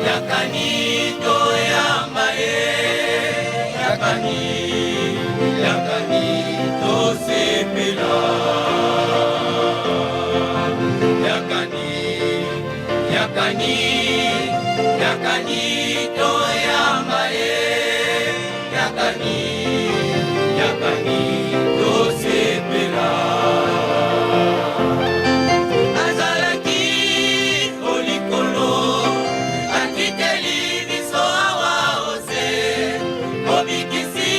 Yakani toyamba ye, yakani, yakani tosepela. Yakani, yakani, yakani toyamba ye, yakani, yakani tosepela. Azalaki olikolo, akiteli biso awa ose, mobikisi.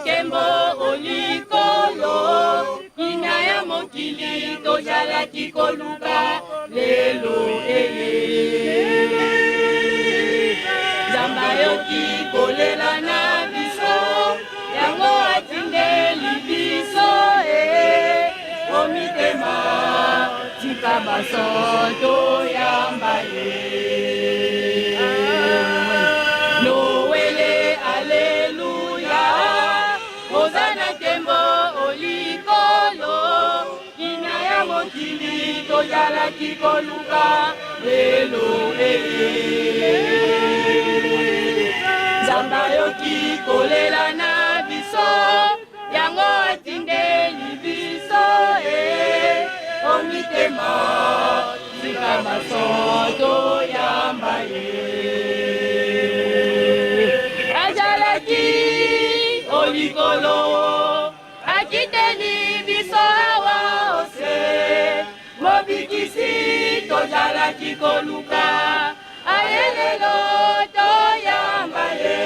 Nkembo olikolo, kimia ya mokili tozalaki koluka lelo eye. Nzambe ayoki kolela na biso, yango atindeli biso e omitema tika basoto yamba ye. Noele, aleluya, ozana nkembo olikolo, kimia ya mokili tozalaki koluka lelo eye. Nzambe ayoki kolela na biso, yango atindeli biso e omitema tika masoto yamba ye. Azalaki olikolo, akiteli biso awa ose, mobikisi tozalaki koluka aye lelo toyamba ye.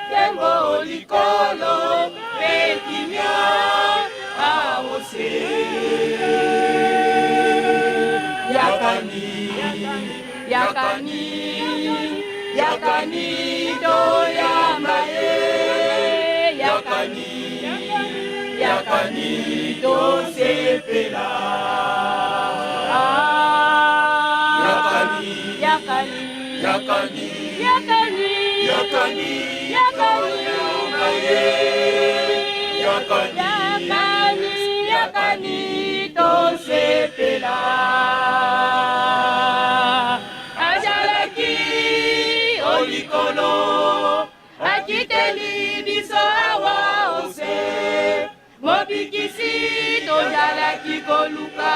Nkembo likolo mpe kimia aose. Yakani, yakani, yakani, toyamba ye. Yakani, yakani, tosepela. Yakani, yakani, yakani, yakani, yakani, yakani, yakani, yakani, yakani, tosepela. Azalaki olikolo, akiteli biso awa ose, mobikisi tozalaki koluka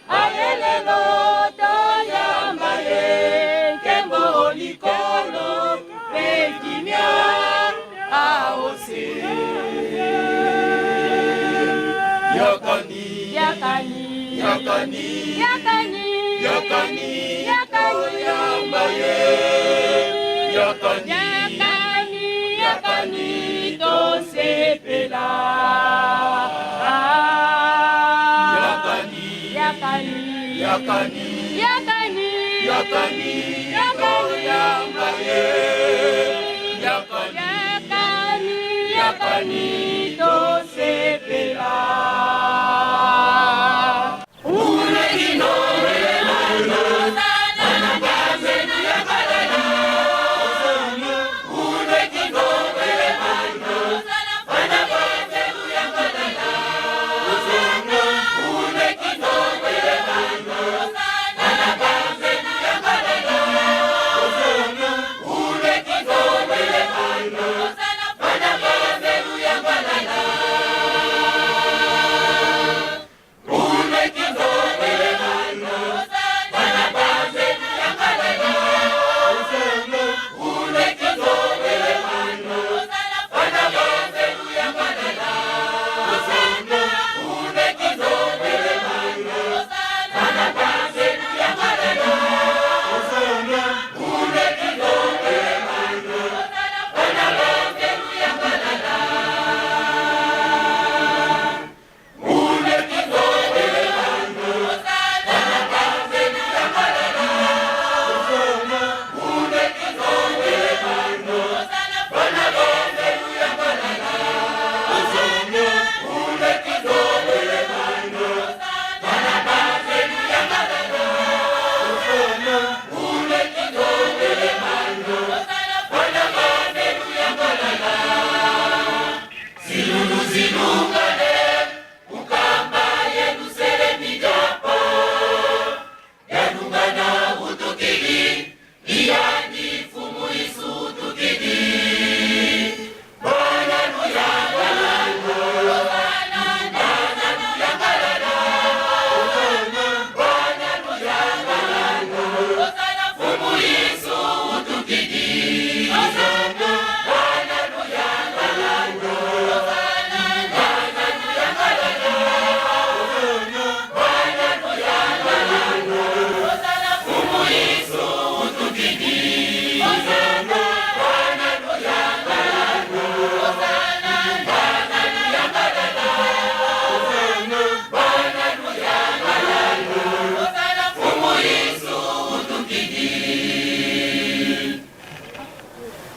aye lelo toyamba ye. Nkembo likolo mpe kimia aose. Yakani, yakani, yakani, yakani, yakani, yakani, yamba ye. Yakani, yakani, yakani, tosepela. Yakani, yakani, yakani, yakani, yakani, yakani, yamba ye. Yakani, yakani, yakani, tosepela. Hosanna.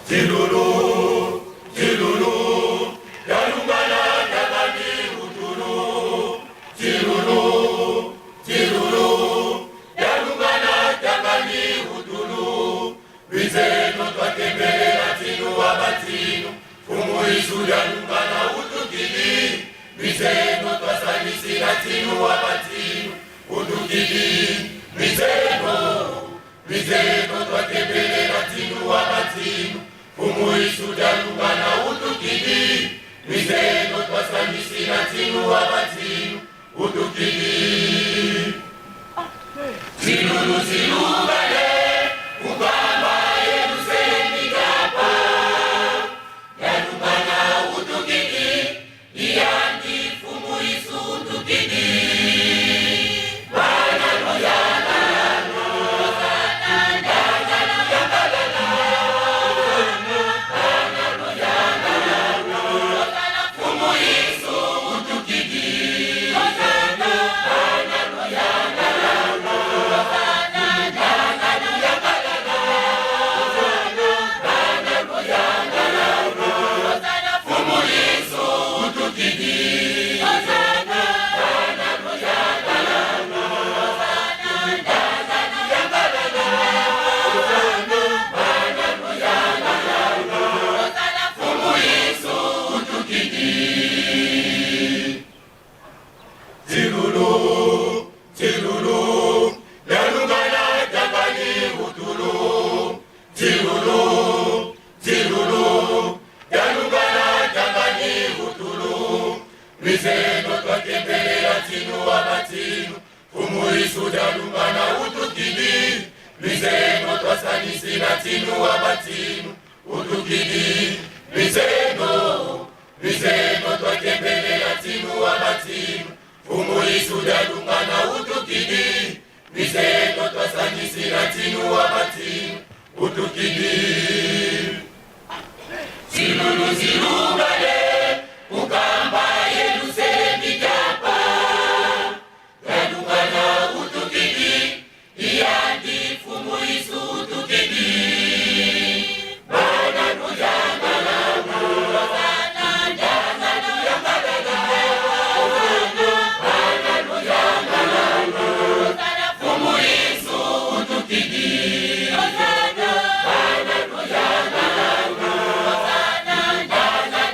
Tilulu, tilulu, yalungana tabani utulu. Tilulu, tilulu, yalungana tabani utulu. Bizeno twatembelera tinu wabatinu, fumu isu yalungana utukili. Bizeno twasanisira tinu wabatinu, utukili. Bizeno, bizeno twatembelera tinu wabatinu, fumu isu yalungana utukili. Bizeno twasanisira tinu wabatinu, utukili. Zilulu zilubale, ukamba Yerusalemu kapa. Yalungana utukili, iyandi fumu isu utukili. Bana luyana, bana luyana, fumu isu utukili. Bana luyana, bana luyana, fumu isu utukili. Bana luyana, bana luyana, fumu isu utukili. Tilulu, tilulu, yalungana tabani utulu. Tilulu, tilulu, yalungana tabani utulu. Mizeno twatembelera tinu wabatinu, fumu isu yalungana utukili. Mizeno twasanisira tinu wabatinu, utukili. Mizeno, mizeno twatembelera tinu wabatinu, fumu isu yalungana utukili. Mizeno twasanisira tinu wabatinu, utukili. Zilulu zilubale, ukamba Yerusalemu kapa. Yalungana utukili, iyandi fumu isu utukili. Bana luyanga, bana luyanga, fumu isu utukili. Bana luyanga, bana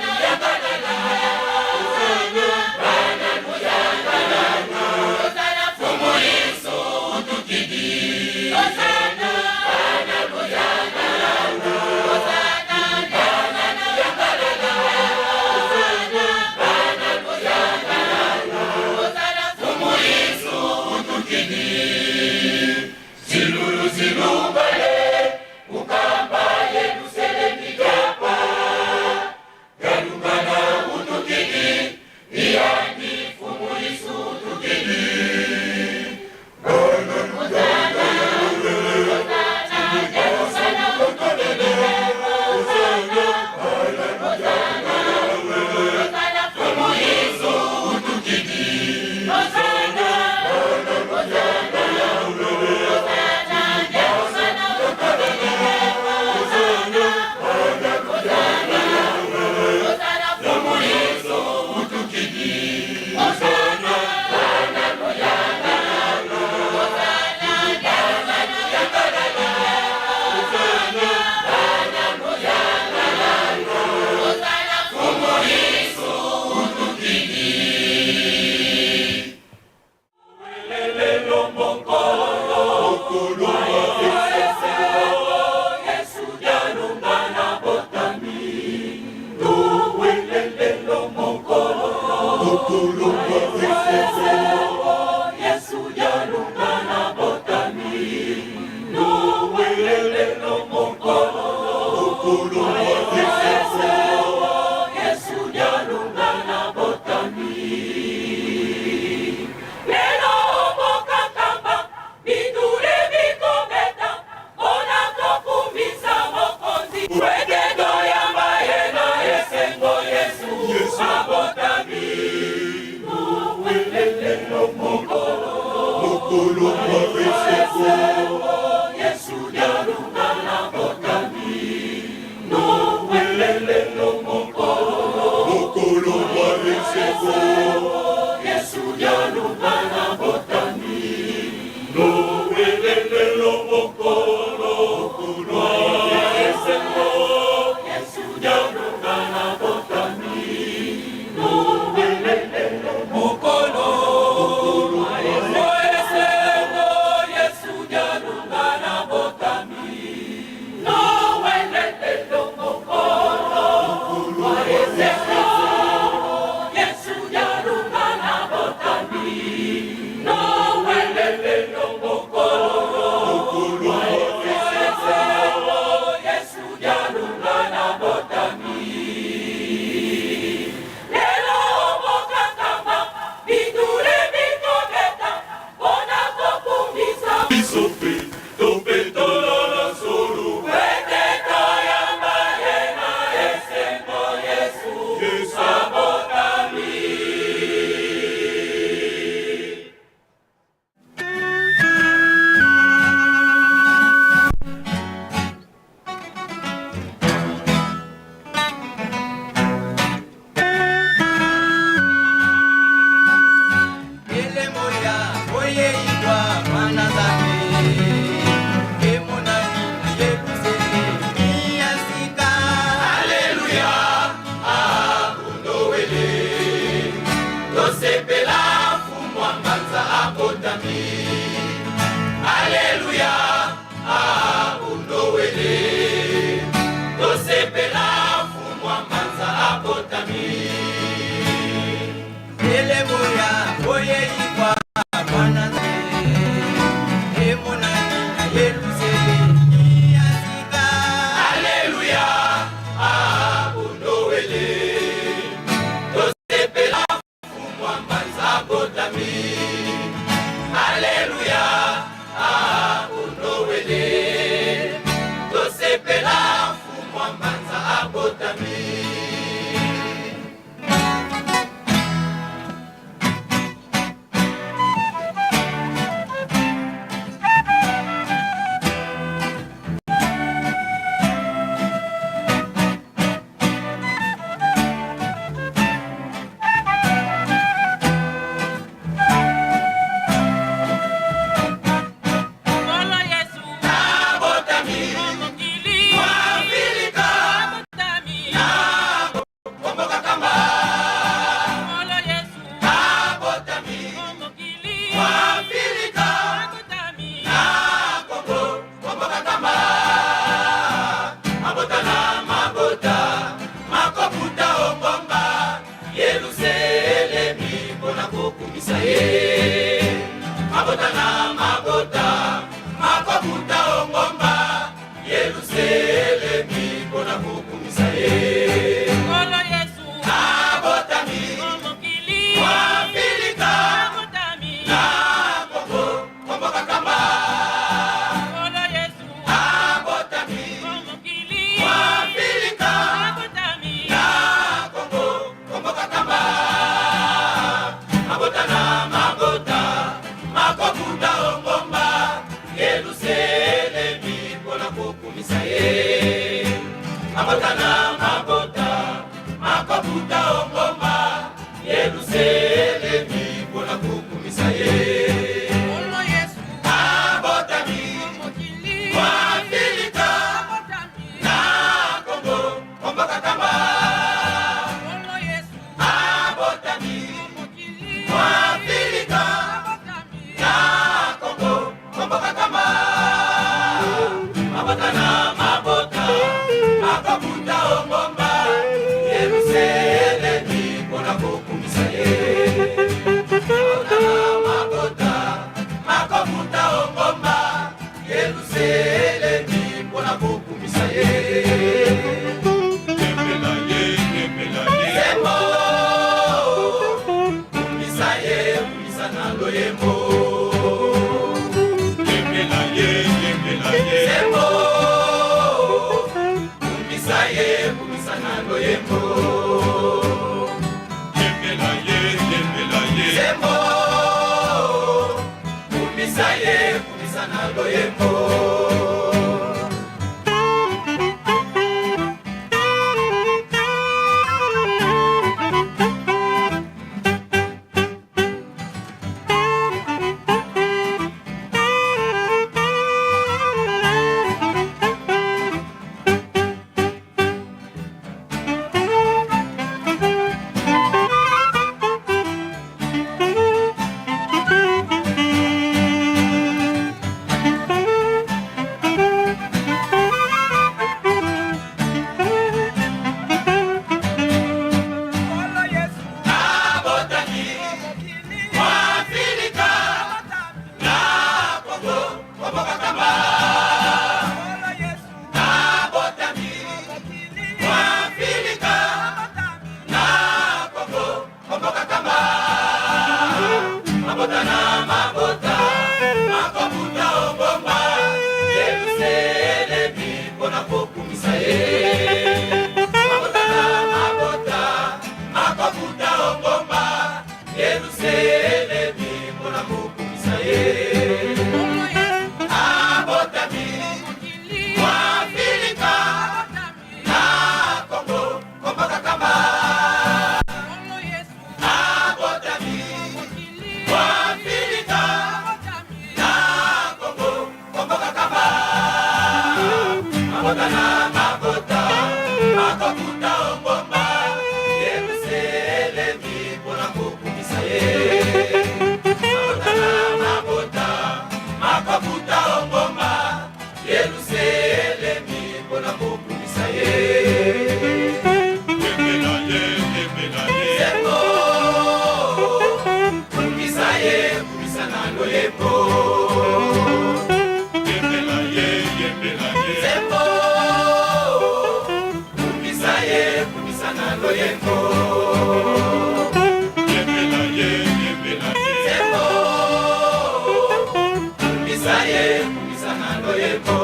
ye. Mabota na mabota makobuta ongomba Yelusalemi mpona kokumisa ye. Nkolo Yesu Abotami o mokili Mwafilika abotami na Kongo, komboka kamba. Nkolo Yesu Abotami o mokili Mwafilika abotami na Kongo, komboka kamba. Mabota na mabota makobuta ongomba Yelusalemi mpona kokumisa ye. Mabota na mabota makobuta ongomba Yelusalemi mpona kokumisa ye. Nkolo Yesu Abotami o mokili Mwafilika abotami na Kongo, komboka kamba. Nkolo Yesu Abotami o mokili Mwafilika abotami na Kongo, komboka kamba. Mabota na mabota makobuta ongomba Yelusalemi mpona kokumisa ye. Mabota na mabota makobuta ongomba Yelusalemi mpona kokumisa ye. Yembela ye, yembela ye. Zembo kumisa ye, kumisa na loyembo. Yembela ye, yembela ye. Zembo kumisa ye, kumisa na loyembo. Yembela ye, yembela ye. Zembo kumisa ye, kumisa na loyembo. Nkolo Yesu Abotami o mokili Mwafilika abotami na Kongo, komboka kamba. Nkolo Yesu Abotami o mokili Mwafilika abotami na Kongo, komboka kamba. Mabota na mabota makobuta ongomba Yelusalemi mpona kokumisa ye. Mabota na mabota makobuta ongomba Yelusalemi mpona kokumisa ye. Nkolo Yesu Abotami o mokili Mwafilika abotami na Kongo, komboka kamba. Nkolo Yesu Abotami o mokili Mwafilika abotami na Kongo, komboka kamba. Mabota na mabota makobuta ongomba Yelusalemi mpona kokumisa ye. Mabota na mabota makobuta ongomba Yelusalemi mpona kokumisa ye. Yembela ye, yembela ye. Zembo kumisa ye, kumisa na loyembo. Yembela ye, yembela ye. Zembo kumisa ye, kumisa na loyembo. Yembela ye, yembela ye. Zembo kumisa ye, kumisa na loyembo.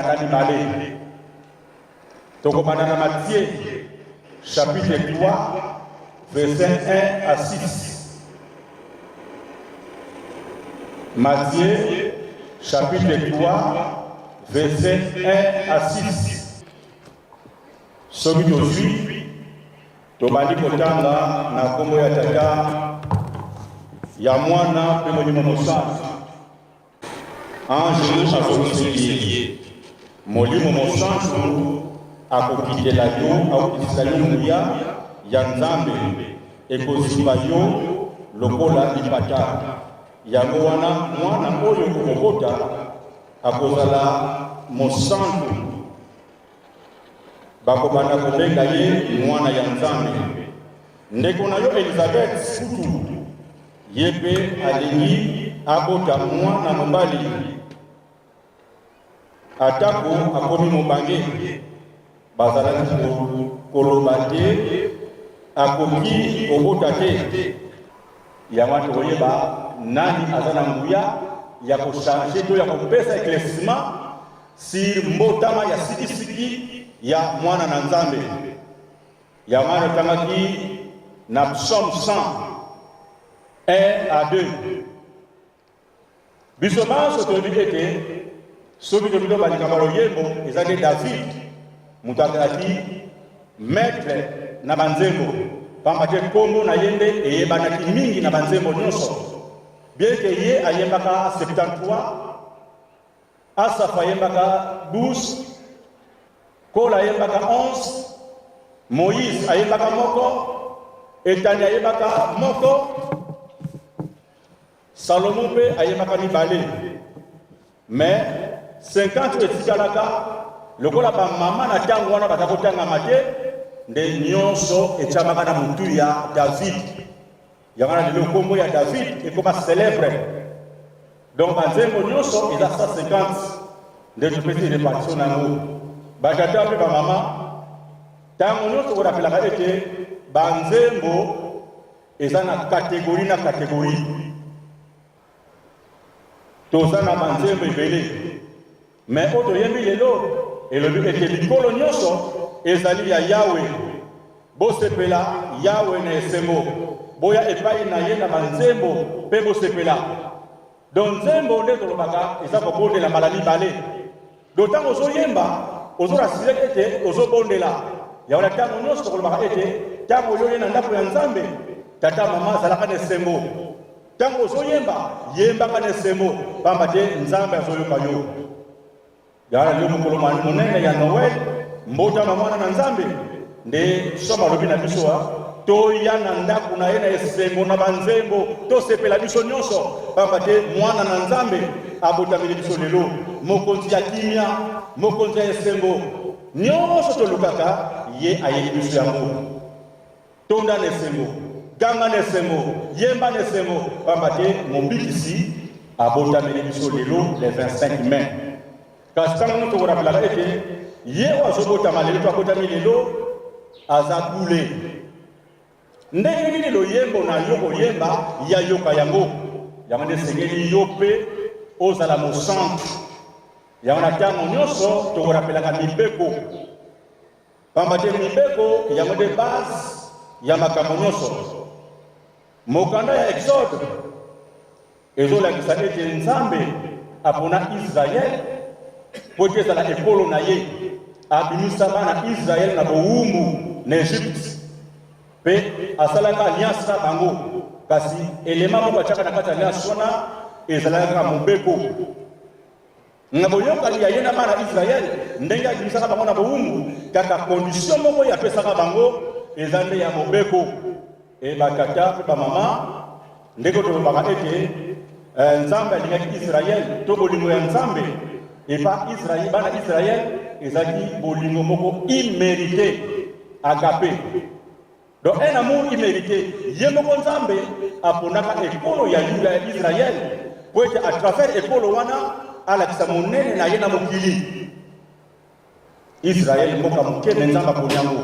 mikanda mibale. Tokobanda na Matthieu chapitre 3 verset 1 à 6. Matthieu chapitre 3 verset 1 à 6. Soki tozwi, tobandi kotanga na nkombo ya Tata, ya Mwana mpe Molimo Mosantu. Anjelu azongiseli ye, Molimo Mosantu akokitela yo, akokitisa yo nguya ya Nzambe ekozipa yo lokola lipata. Yango wana mwana oyo okobota akozala mosantu, bakobanda kobenga ye Mwana ya Nzambe. Ndeko na yo Elizabeth kutu, ye mpe alingi abota mwana mobali, atako akomi mobange. Bazalaki koloba te akoki kobota te. Yango wana tokoyeba nani aza na nguya ya kochange to ya kopesa eclaircissement sur mbotama ya sikisiki ya mwana na Nzambe. Yango wana totangaki na Psaume 100 1 à 2. Biso banso toyebi ete soki tolingi toba likambo ya loyembo, eza nde David moto azalaki maître na banzembo, pamba te nkombo na ye nde eyebanaki mingi na banzembo nyonso. Bien que ye ayembaka 73, Asaf ayembaka 12, Kola ayembaka 11, Moïse ayembaka moko, Etani ayembaka moko, Salomo mpe ayembaka mibale. Mais 50 oyo etikalaka lokola bamama na ntango wana baza kotangama te, nde nyonso etiamaka na motu ya David. Yango wana lelo nkombo ya David ekoma célèbre. Donc banzembo nyonso eza 150 nde topesi repartition na yango. Batata mpe bamama ntango nyonso korapelaka ete banzembo eza na kategori na kategori. Toza na banzembo ebele, me oyo toyembi lelo elobi ete bikolo nyonso ezali ya Yawe. Bosepela Yawe na esengo, boya epai na ye na banzembo mpe bosepela. Donc nzembo nde tolobaka eza kobondela mbala mibale. Donc ntango ozoyemba ozorasire ete ozobondela. Yango na ntango nyonso tokolobaka ete ntango oyo oye na ndako ya Nzambe, tata mama azalaka na esengo. Ntango ozoyemba, yembaka na esengo, pamba te Nzambe azoyoka yo. Yango na lelo mokolo monene ya Noël, mbotama mwana na Nzambe, nde somo alobi na biso toya na ndako na ye na esengo na banzembo, tosepela biso nyonso, pamba te mwana na Nzambe abotameli biso lelo, mokonzi ya kimia, mokonzi ya esengo. Nyonso tolukaka ye ayeli biso yango. Tonda na esengo, ganga na esengo, yemba na esengo, pamba te Mobikisi abotameli biso lelo le 25 mai. Kasi ntango nyonso tokorapelaka ete ye oyo azobotama lelo to abotami lelo aza bule. Ndenge nini loyembo na yo koyemba ye ayoka yango? Yango nde esengeli yo mpe ozala mosantu. Yango na ntango nyonso tokorapelaka mibeko, pamba te mibeko yango nde base ya makambo nyonso. Mokanda ya Exode ezolakisa ete Nzambe apona Israel mpo ete ezala ekolo na ye. Abimisa bana Israel na bowumbu na Egypte mpe asalaka alliance na bango, kasi elema moko atiaka na kati ya alliance wana ezalaka kaka mobeko. Na boyokani ya ye na bana Israel, ndenge abimisaka bango na bowumbu, kaka condition moko ye apesaka bango eza nde ya mobeko. E batata mpe bamama, ndenge tolobaka ete eh, Nzambe alingaki Israel to bolingo ya Nzambe epa Israel, bana Israel ezalaki bolingo moko immerite, agape. Donc un amour immérité. Ye moko Nzambe aponaka ekolo ya Yuda ya Israël po ete à travers ekolo wana alakisa monene na ye na mokili. Israël mboka moke me Nzambe aponi yango.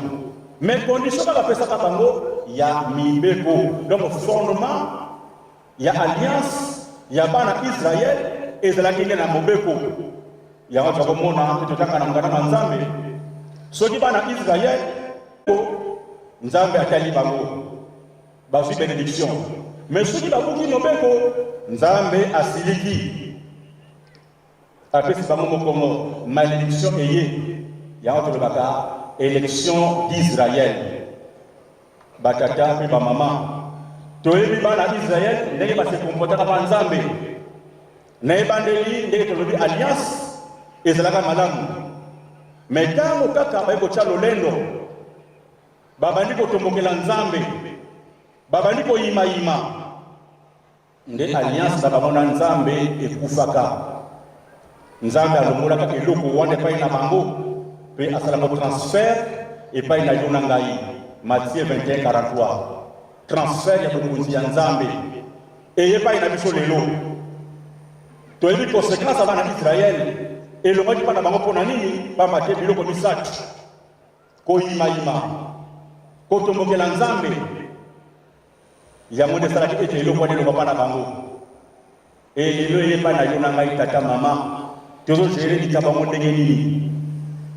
Mais condition kaka apesaka bango ya mibeko. Donc fondement ya alliance ya bana Israël ezalaki nde na mobeko. Yango tokomona mpe totanga na mokanda mwa Nzambe, soki bana Israel Nzambe atali bango bazwi benediction, mais soki babuki mobeko Nzambe asiliki, apesi bango mokongo, malediction eye. Yango tolobaka election d'Israël. Batata mpe bamama, toyebi bana Israël ndenge ba se comportaka pa Nzambe. Na ebandeli ndenge tolobi alliance ezalaka malamu, mais ntango kaka baye kotya lolendo, babandi kotombokela Nzambe, babandi koyimayima, nde alliance na bango na Nzambe ekufaka. Nzambe alongolaka eloko wana epai na bango mpe asalaka transfert epai na yo na ngai. Matthieu 21:43, transfert ya bokonzi ya Nzambe eye epai na biso lelo. Toyebi conséquence ya bana Israël elongwaki mpa na bango mpo na nini? Pamba te biloko misato: koyimayima, kotombokela Nzambe. Yango nde esalaki ete eloko wana elongwa mpa na bango. E lelo eye epai na yo na ngai, tata, mama, tozogere likambo yango ndenge nini?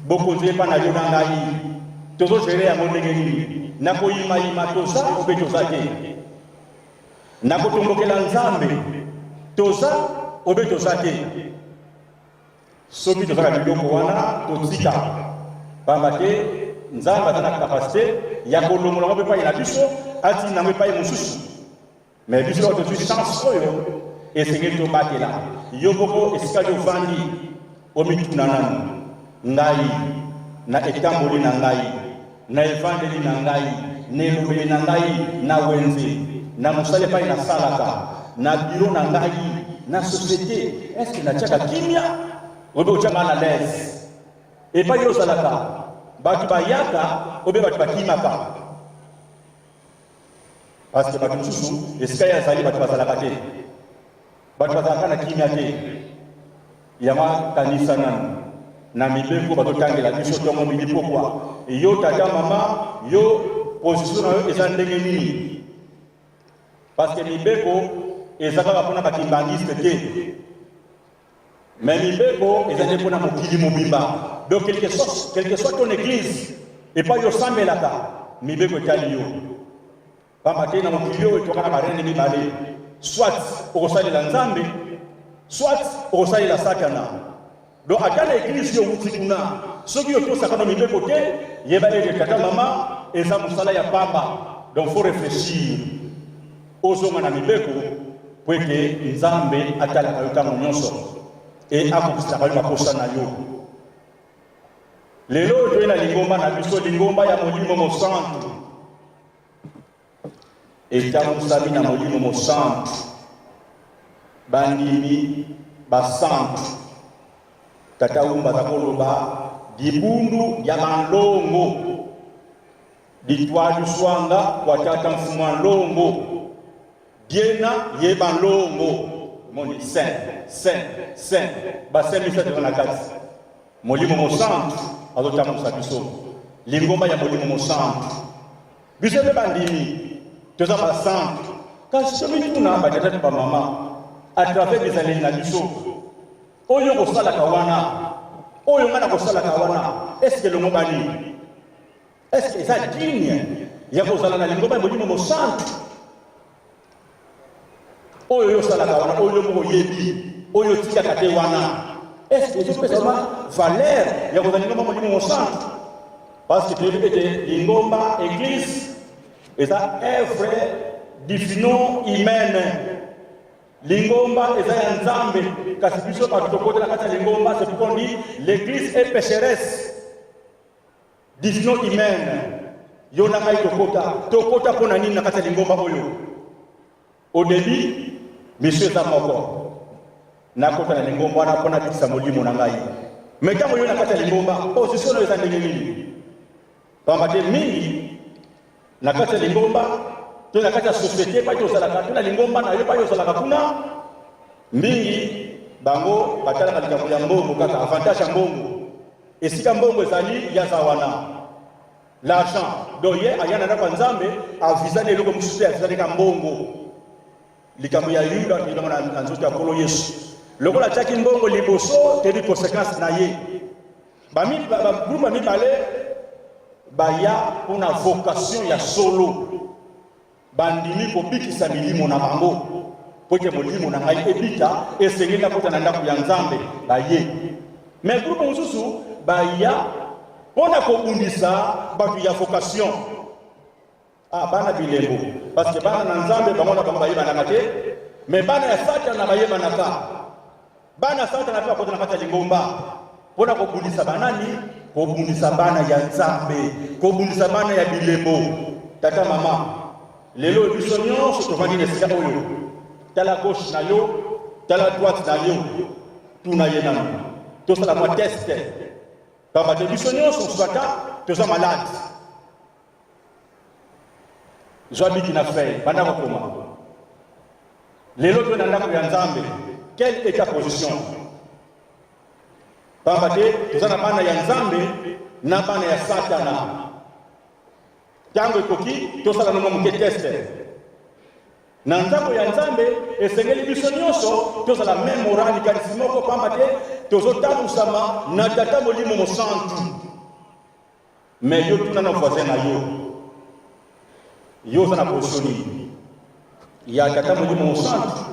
Bokonzi epai na yo na ngai, tozogere yango ndenge nini? Na koyimayima toza obe toza te? Na kotombokela Nzambe toza obe toza te? Soki toza na biloko wana totika, pamba te Nzambe aza na kapasite ya kolongola yango mpe epai na biso, atinda yango epai mosusu. Mais biso lokola tozwi chance oyo, esengeli tobatela. Yo moko esika yo ovandi, omituna nanu, ngai na etamboli na ngai, na evandeli na ngai, na elobeli na ngai, na wenze, na mosala epai nasalaka, na biro na ngai, na société, est-ce que natiaka kimia obe otya mal à l'aise? Epai yo ozalaka, bato bayaka obe bato bakimaka? Parce que bato mosusu esika ye azali bato bazalaka te, bato bazalaka na kimia te. Yango kanisa nanu na mibeko bazotangela biso ntongo midi pokwa. Yo tata mama, yo position na yo eza ndenge nini? Parce que mibeko eza kaka mpona bakimbangiste te, mais mibeko eza nde mpona mokili mobimba. Donc quelque soit ton église epai yo osambelaka, mibeko etali yo. Pamba te na mokili oyo toka na barene mibale, soit okosalela Nzambe, soit okosalela Satana. Donc ata na église yo wuti kuna, soki yo tosaka na mibeko te, yeba ete tata mama eza mosala ya pamba. Donc faut réfléchir, ozonga na mibeko po ete Nzambe atalaka yo ntango nyonso e akokisaka yo baposa na yo. Lelo oyo toye na lingomba na biso, lingomba ya Molimo Mosantu, etambusami na Molimo Mosantu, bandimi basantu. Tata Wumba aza koloba dibundu ya banlongo ditwali swanga kwa tata mfumu nlongo diena ye banlongo moni saint saint saint basaint misato na kati. Molimo Mosantu azotambusa biso, lingomba ya Molimo Mosantu. Biso mpe bandimi toza basantu, kasi tomituna batata to bamama, à travers bizaleli na biso, oyo kosalaka wana, oyo ngai nakosalaka wana, eske elongo bani? Eske eza digne ya kozala na lingomba ya Molimo Mosantu? Oyo yo osalaka wana, oyo yo moko oyebi, oyo otikaka te wana, est-ce ezopesa ma valeur ya kozala lingomba Molimo Mosantu? Parce que toyebi ete lingomba, église, eza œuvre divino humaine. Lingomba eza ya Nzambe, kasi biso bato tokota na kati ya lingomba. C'est pourquoi on dit l'église est pécheresse divino humaine. Yo na ngai tokota, tokota mpo na nini na kati ya lingomba oyo? Au début mission eza moko, nakota na lingomba wana mpo nabikisa molimo na ngai. Mais ntango yo na kati ya lingomba, position na yo eza ndenge nini? Pamba te mingi na kati ya lingomba to na kati ya société epai tozalaka, to na lingomba na yo epai ozalaka kuna, mingi bango batalaka likambo ya mbongo kaka, avantage ya mbongo. Esika mbongo ezali, yaza wana, l'argent. Donc ye aya na ndako ya Nzambe, avisa na eloko mosusu te, avisa ka mbongo. Likambo ya Yuda toyebango na nzoto ya Nkolo Yesu. Lokola atiaki mbongo liboso, toyebi conséquence na ye. Bagroupe ya mibale baya mpona vocation ya solo, bandimi kobikisa milimo na bango mpo ete molimo na ngai ebika, esengeli nakota na ndako ya Nzambe, baye. Mais groupe mosusu baya mpo na kobundisa bato ya vocation. Ah, bana bilembo, parce que bana na Nzambe bango na bango bayebanaka te, mais bana ya Satana bayebanaka. Bana ya Satana mpe bakota na kati ya lingomba mpo na kobundisa banani? Kobundisa bana ya Nzambe, kobundisa bana ya bilembo. Tata, mama, lelo biso nyonso tovandi na esika oyo, tala gauche na yo, tala droite na yo, tuna ye nanu, tosala mwa test, pamba te biso nyonso swata toza malade. Zwa biki na feuille, banda kokoma. Lelo toye na ndako ya Nzambe, quelle est ta position? Pamba te toza na bana ya Nzambe na bana ya Satana. Ntango ekoki tosala na mwa moke test. Na ndako ya Nzambe esengeli biso nyonso tozala meme moral, likanisi moko, pamba te tozotambusama na Tata Molimo Mosantu. Mais yo tuna na voisin na yo, yo oza na position nini ya Tata Molimo Mosantu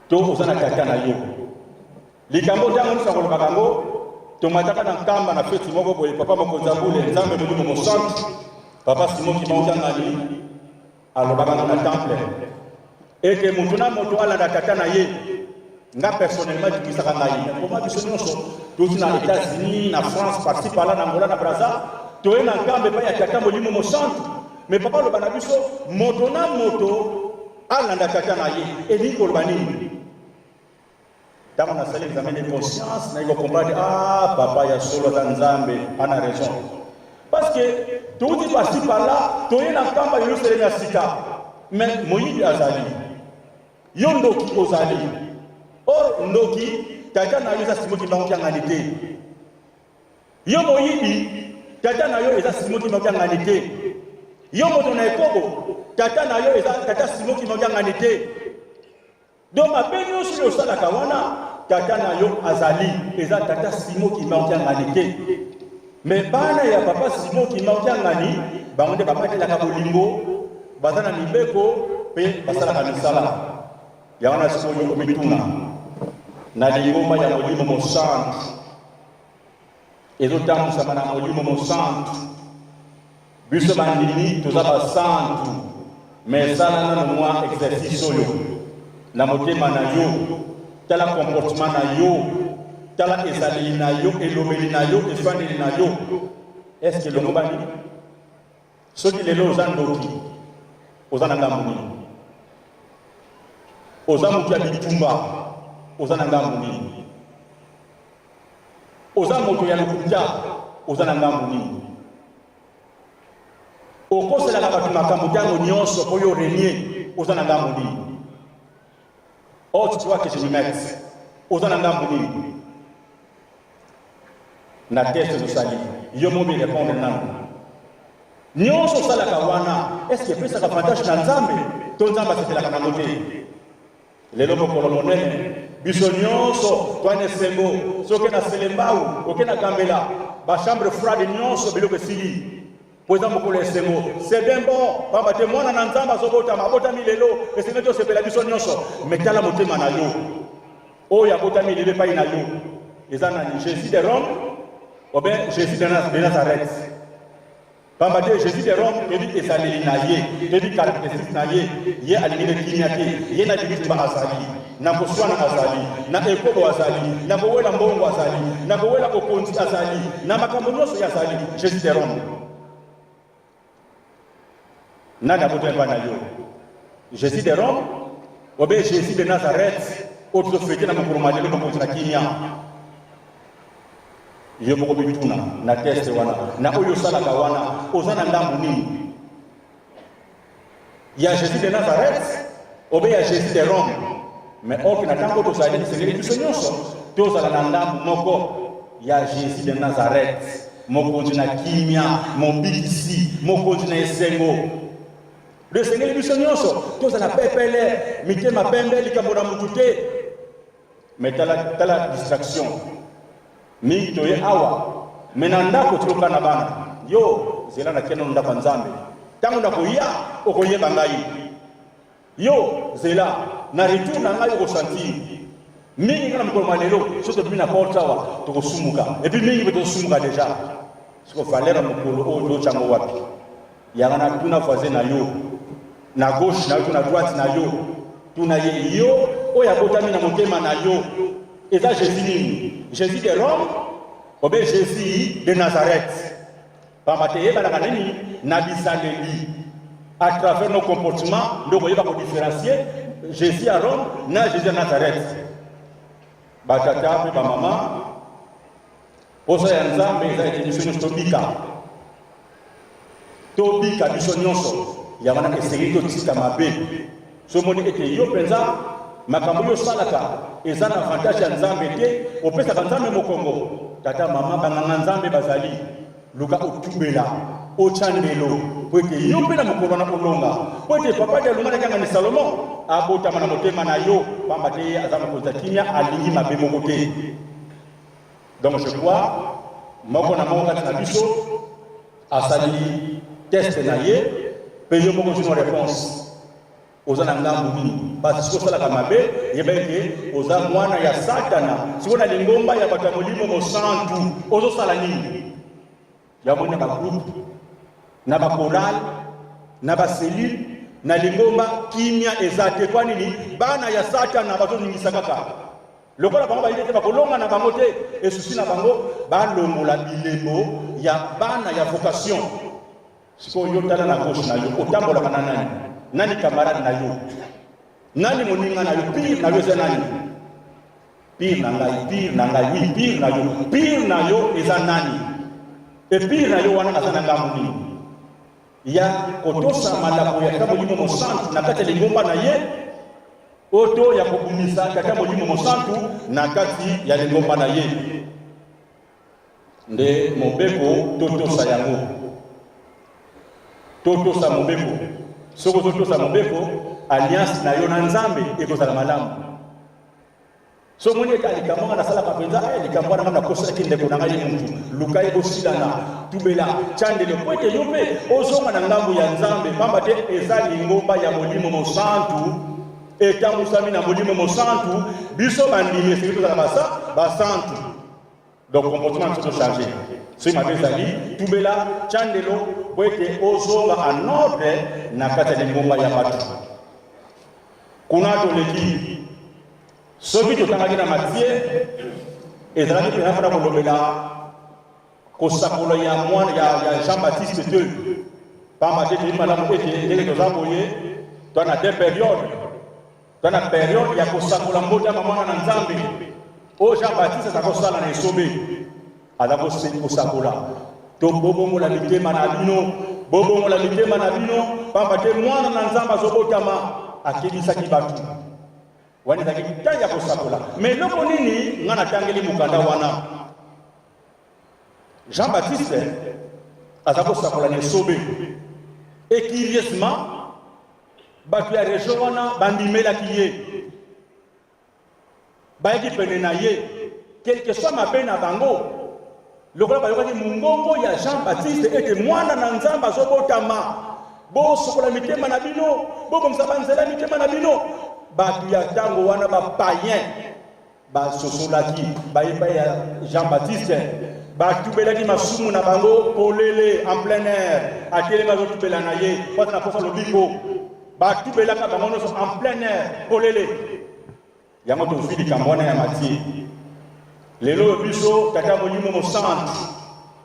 to oza na tata na yo? Likambo ntango nyonso akolobaka yango, tomataka na Nkamba na feti moko boye, papa mokonzi ya bule Nzambe Molimo Mosantu, papa Simon Kimbangu Kiangani alobaka ngo na temple ete moto na moto alanda tata na ye. Nga personnellement etungisaka ngai, mais koma biso nyonso touti na États-Unis, na France, parci par là, na Angola, na Brazza, toye na Nkamba epai ya Tata Molimo Mosantu, mais papa aloba na biso moto na moto alanda tata na ye. Elingi koloba nini? Ntango nasali examen de conscience, nayi kocomprendre, ah, papa ya solo aza Nzambe, ana raison, parce que touti parci par là, toye na Nkamba Yerusalemi ya sika, mais moyibi azali, yo ndoki ozali. Or ndoki tata na yo eza Simon Kimbangu Kiangani te. Yo moyibi tata na yo eza Simon Kimbangu Kiangani te. Yo moto na ekobo tata na yo eza tata Simon Kimbangu Kiangani te. Donc mabe nyonso oyo osalaka wana tata na yo azali eza tata Simon Kimbangu Kiangani te. Mais bana ya papa Simon Kimbangu Kiangani bango nde babatelaka bolingo, baza na mibeko mpe basalaka misala. Yango wana sikoyo omituna na lingomba ya Molimo Mosantu ezotambwisama na Molimo Mosantu. Biso bandimi toza basantu, mais sala nano mwa exercice oyo na motema na yo. Tala comportement na yo, tala ezaleli na yo, elobeli na yo, efandeli na yo, est-ce que elongobani? Soki lelo oza ndoki, oza na ngambo nini? Oza moto ya bitumba, oza na ngambo nini? Oza moto ya lokuta, oza na ngambo nini? Okoselaka bato makambo ntango nyonso mpo yo renie, oza na ngambo nini? Oh, tu crois que je me mette, oza na ngambo nini? Na test ozosali yo momi répondre nano nyonso osalaka wana, est ce que epesaka avantage na Nzambe to Nzambe asepelaka nango te? Lelo mokolo monene, biso nyonso toa na esengo. Soki na Selembao, oke na Gambela, ba chambre froide nyonso biloko esili mpo eza mokolo ya esengo. C'est bien bon, pamba te mwana na Nzambe azobotama, abotami lelo, esengeli tosepela biso nyonso. Mais tala motema na yo, oyo abotami lelo epai na yo eza nani? Jésus de Rome ou bien Jésus de Nazareth? Pamba te Jésus de Rome toyebi ezaleli na ye, toyebi caractéristique na ye. Ye alingi nde kimia te, ye na bitumba azali, na koswana azali, na ekobo azali, na kowela mbongo azali, na kowela bokonzi azali, na makambo nyonso ye azali. Jésus de Rome, nani abotami epai na yo? Jésus de Rome obe Jésus de Nazareth oyo tozofete na mokolo ma lelo, mokonzi na kimia? Yo moko mituna na teste wana, na oyo osalaka wana, oza na ngambo nini? Ya Jésus de Nazareth obe ya Jésus de Rome? Mais oke na ntango tozali, esengeli biso nyonso tozala na ngambo moko ya Jésus de Nazareth, mokonzi na kimia, mobikisi, mokonzi na esengo. Esengeli biso nyonso tozala pepele, mitema pembe, likambo na mutu te. Mais tala, tala distraction mingi toye awa me na ndako tiloka na bana yo zela na kende na ndako ya Nzambe ntango nakoya okoyeba ngai yo zela na retour na ngai okosentir mingi nga na mokolo ma lelo soki tobimi na porte awa tokosumuka epuis mingi mpe tozosumuka deja siko valeur ya mokolo oyo totyango wapi Yango na tuna voisin na yo na gauche na yo to na droite na yo, tuna ye yo oyo abotami na motema na yo eza Jésus nini? Jésus de Rome obe Jésus de Nazareth? Pamba te eyebanaka nini na bizaleli à travers nos comportements nde okoyeba kodifferencier Jésus ya Rome na Jésus ya Nazareth. Batata mpe bamama, posa ya Nzambe eza ete biso nyonso tobika. Tobika biso nyonso. Yango wana esengeli totika mabe. Soki omoni ete yo mpenza makambo oyo osalaka eza na avantage ya Nzambe te, opesaka Nzambe mokongo, tata, mama, banganga Nzambe bazali, luka otubela, otya ndelo mpo ete yo mpe na mokolo wana olonga, mpo ete papa Dialungana Kiangani Salomon abotama na motema na yo, pamba te ye aza mokonzi ya kimia, alingi mabe moko te. Donc je crois moko na moko kati na biso asali test na ye mpe yo moko ozwi réponse oza na ngambo nini parce soki osalaka mabe yeba ete oza mwana ya satana sikoyo na lingomba ya bato ya molimo mosantu ozosala nini Yango na ba groupe, na ba chorale, na ba cellule, na lingomba kimia eza te. Kwa nini? Bana ya Satana bazoningisa kaka lokola bango bayebi ete bakolonga na bango te, esusi na bango balongola bilembo ya bana ya vocation. Sikoyo yo tala na gauche na yo, otambolaka na nani? Nani camarade na yo? Nani moninga na yo? Pire na yo eza nani? Pire na ngai, pire na ngai, oui, pire na yo, pire na yo eza nani? E pire na yo wana aza na ngambo nini? Ya kotosa malako ya Tata Molimo Mosantu na kati ya lingomba na ye, oto ya kobundisa Tata Molimo Mosantu na kati ya lingomba na ye. Nde mobeko totosa yango, totosa mobeko. Soki ozotosa mobeko, alliance na yo na Nzambe ekozala malamu. So omoni ete likambo nga nasalaka mpenza eh, likambo wana nga nakoselaki ndeko na ngai ye mutu, luka ye bosilana, tubela, tya ndelo mpo ete yo mpe ozonga na ngambo ya Nzambe, pamba te eza lingomba ya Molimo Mosantu etambusami na Molimo Mosantu. Biso bandimi esengeli tozala basa basantu. Donc comportement na biso to changer. Soki mabe ezali, tubela, tya ndelo mpo ete ozonga en ordre na kati ya lingomba ya bato. Kuna toleki, soki totangaki na Matie, ezalaki mpenza mpona kolobela kosakola ya mwana ya, ya Jean Baptiste te, pamba te toyebi malamu ete ndenge toza boye, toa na deux periodes Toza na periode ya kosakola mbotama mwana na Nzambe oyo Jean Baptiste aza kosala na esobe, aza kosakola to bobongola mitema na bino, bobongola mitema na bino, pamba te mwana na Nzambe azobotama. Akebisaki bato wana, ezalaki ntango ya kosakola. Me eloko nini ngai natangeli mokanda wana? Jean Baptiste aza kosakola na esobe, et curieusement Bato ya region wana bandimelaki ye, bayaki pene na ye, quelque soit mabe na bango, lokola bayokaki mongongo ya Jean Baptiste ete mwana na Nzambe azobotama, bosokola mitema na bino, bobongisa banzela mitema na bino. Bato ya ntango wana ba païen Basosolaki baye epai ya Jean Baptiste, batubelaki masumu na bango polele en plein air. Atelemi azotubela na ye mpo aza na mposa lobiko. Batubelaka bango nyonso en plein air polele. Yango tozwi likambo wana ya Matie. Lelo oyo biso Tata Molimo Mosantu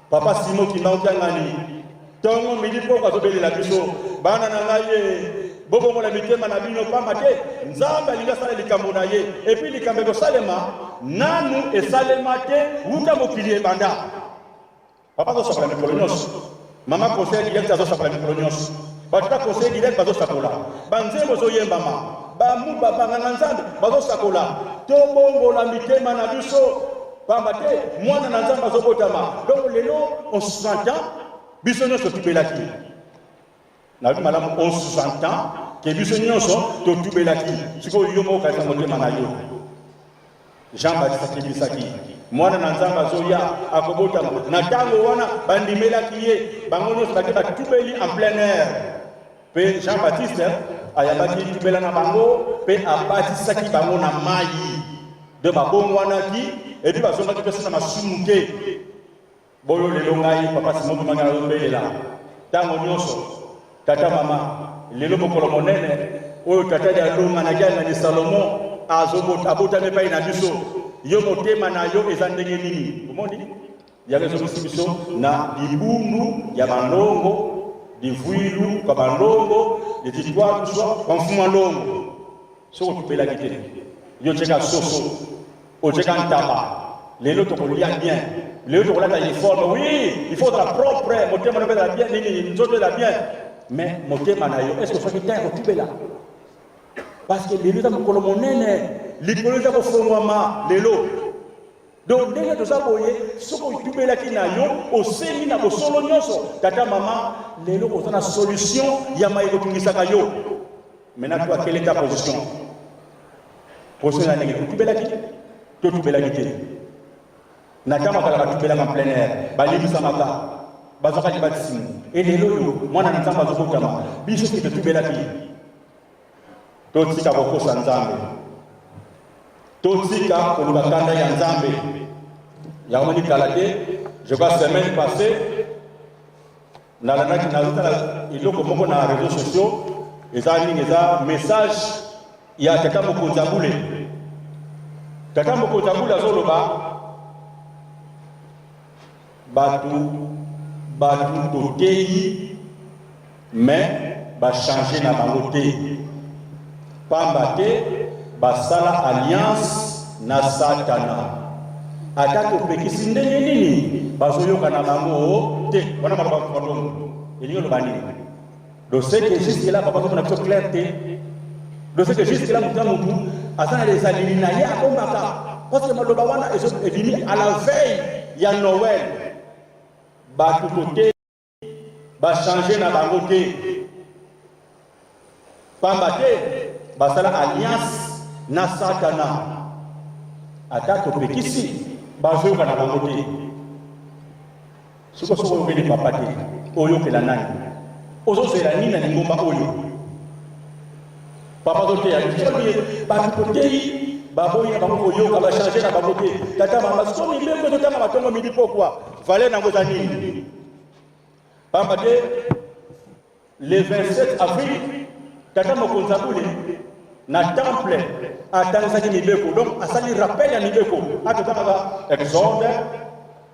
Papa Simon Kimbangu Kiangani tongo midi poko azobelela biso bana na ngai ye bobongola mitema na bino pamba te Nzambe alingi asala likambo na ye epuis likambo ekosalema nanu esalema te wuta mokili ebanda. Papa azosakola mikolo nyonso, mama conseiller direct azosakola mikolo nyonso, bato ta conseiller direct bazosakola, banzembo ezoyembama, bamuba banganga Nzambe bazosakola, tobongola mitema na biso pamba te mwana na Nzambe azobotama. Donc lelo on sous-entend biso nyonso tubelaki nayebi malamu on sous-entend ke biso nyonso totubelaki. Sikoyo yo moko kanisa motema na yo. Jean Baptiste akebisaki mwana na Nzambe azoya akobotama. Na ntango wana bandimelaki ye, bango nyonso bake batubeli en plein air. Mpe Jean Baptiste ayambaki tubela na bango mpe abatisaki bango na mai. De babongwanaki epi bazongaki mpe na masumu te. Boyo lelo ngai papa Simon Kimbangu nazobelela ntango nyonso tata mama lelo mokolo monene oyo tata ya longa na kiangani Salomon abotami epai na biso yo motema na yo eza ndenge nini omoni yango ezongisi biso na libundu ya balongo livuilu kwa balongo lititwaluswa kwa mfumu alongo Soki otubelaki te, yo otieka soso, otieka ntaba, lelo tokolia bien, lelo tokolata uniforme, oui, il faut ozala propre, motema na yo ezala bien, nini nzoto ezala bien, mais motema na yo, est-ce que oswaki temps ya kotubela? Parce que lelo eza mokolo monene, likolo eza kofongwama lelo. Donc ndenge toza boye, soki otubelaki na yo, osengi na bosolo nyonso, tata mama, lelo oza na solution ya maye kotungisaka yo. Maintenant toi, quelle est ta position? Position ya ndenge otubelaki to tubelaki te? Na ntango kala batubelaka en plein air, balimbisamaka, bazwaka libatisimu. E lelo oyo mwana na Nzambe azobotama, biso soki totubelaki, totika kokosa Nzambe, totika koluka kanda ya Nzambe. Yango moni kala te, je crois semaine passée Nalandaki nazotala eloko moko na réseaux sociaux, eza nini? Eza message ya tata mokonzi ya bule. Tata mokonzi ya bule azoloba bato bato toteyi mais bachange na bango te, pamba te basala alliance na Satana. Ata topekisi ndenge nini, bazoyoka na bango te. Wana maloba matongo elingi oloba nini? Doseke jusque là papa azomona biso clair te. Doseke jusque là motu na motu aza na ezaleli na ye abombaka, parce que maloba wana ebimi à la veille ya Noël. Bato tote ba changer na bango te, pamba te basala alliance na Satana. Ata topekisi bazoyoka na bango te. Siko soki oyokeli papa te, oyokela nani? Ozozela nini na lingomba oyo? Papa azoteya biso bato toteyi baboyi na bango koyoka, bachange na bango te. Tata mama, siko mibeko ezotanga matongo midi pokwa, valeur nango eza nini? Pamba te le 27 avril tata mokonzi abule na temple atangisaki mibeko, donc asali rappel ya mibeko. Atotangaka Exode,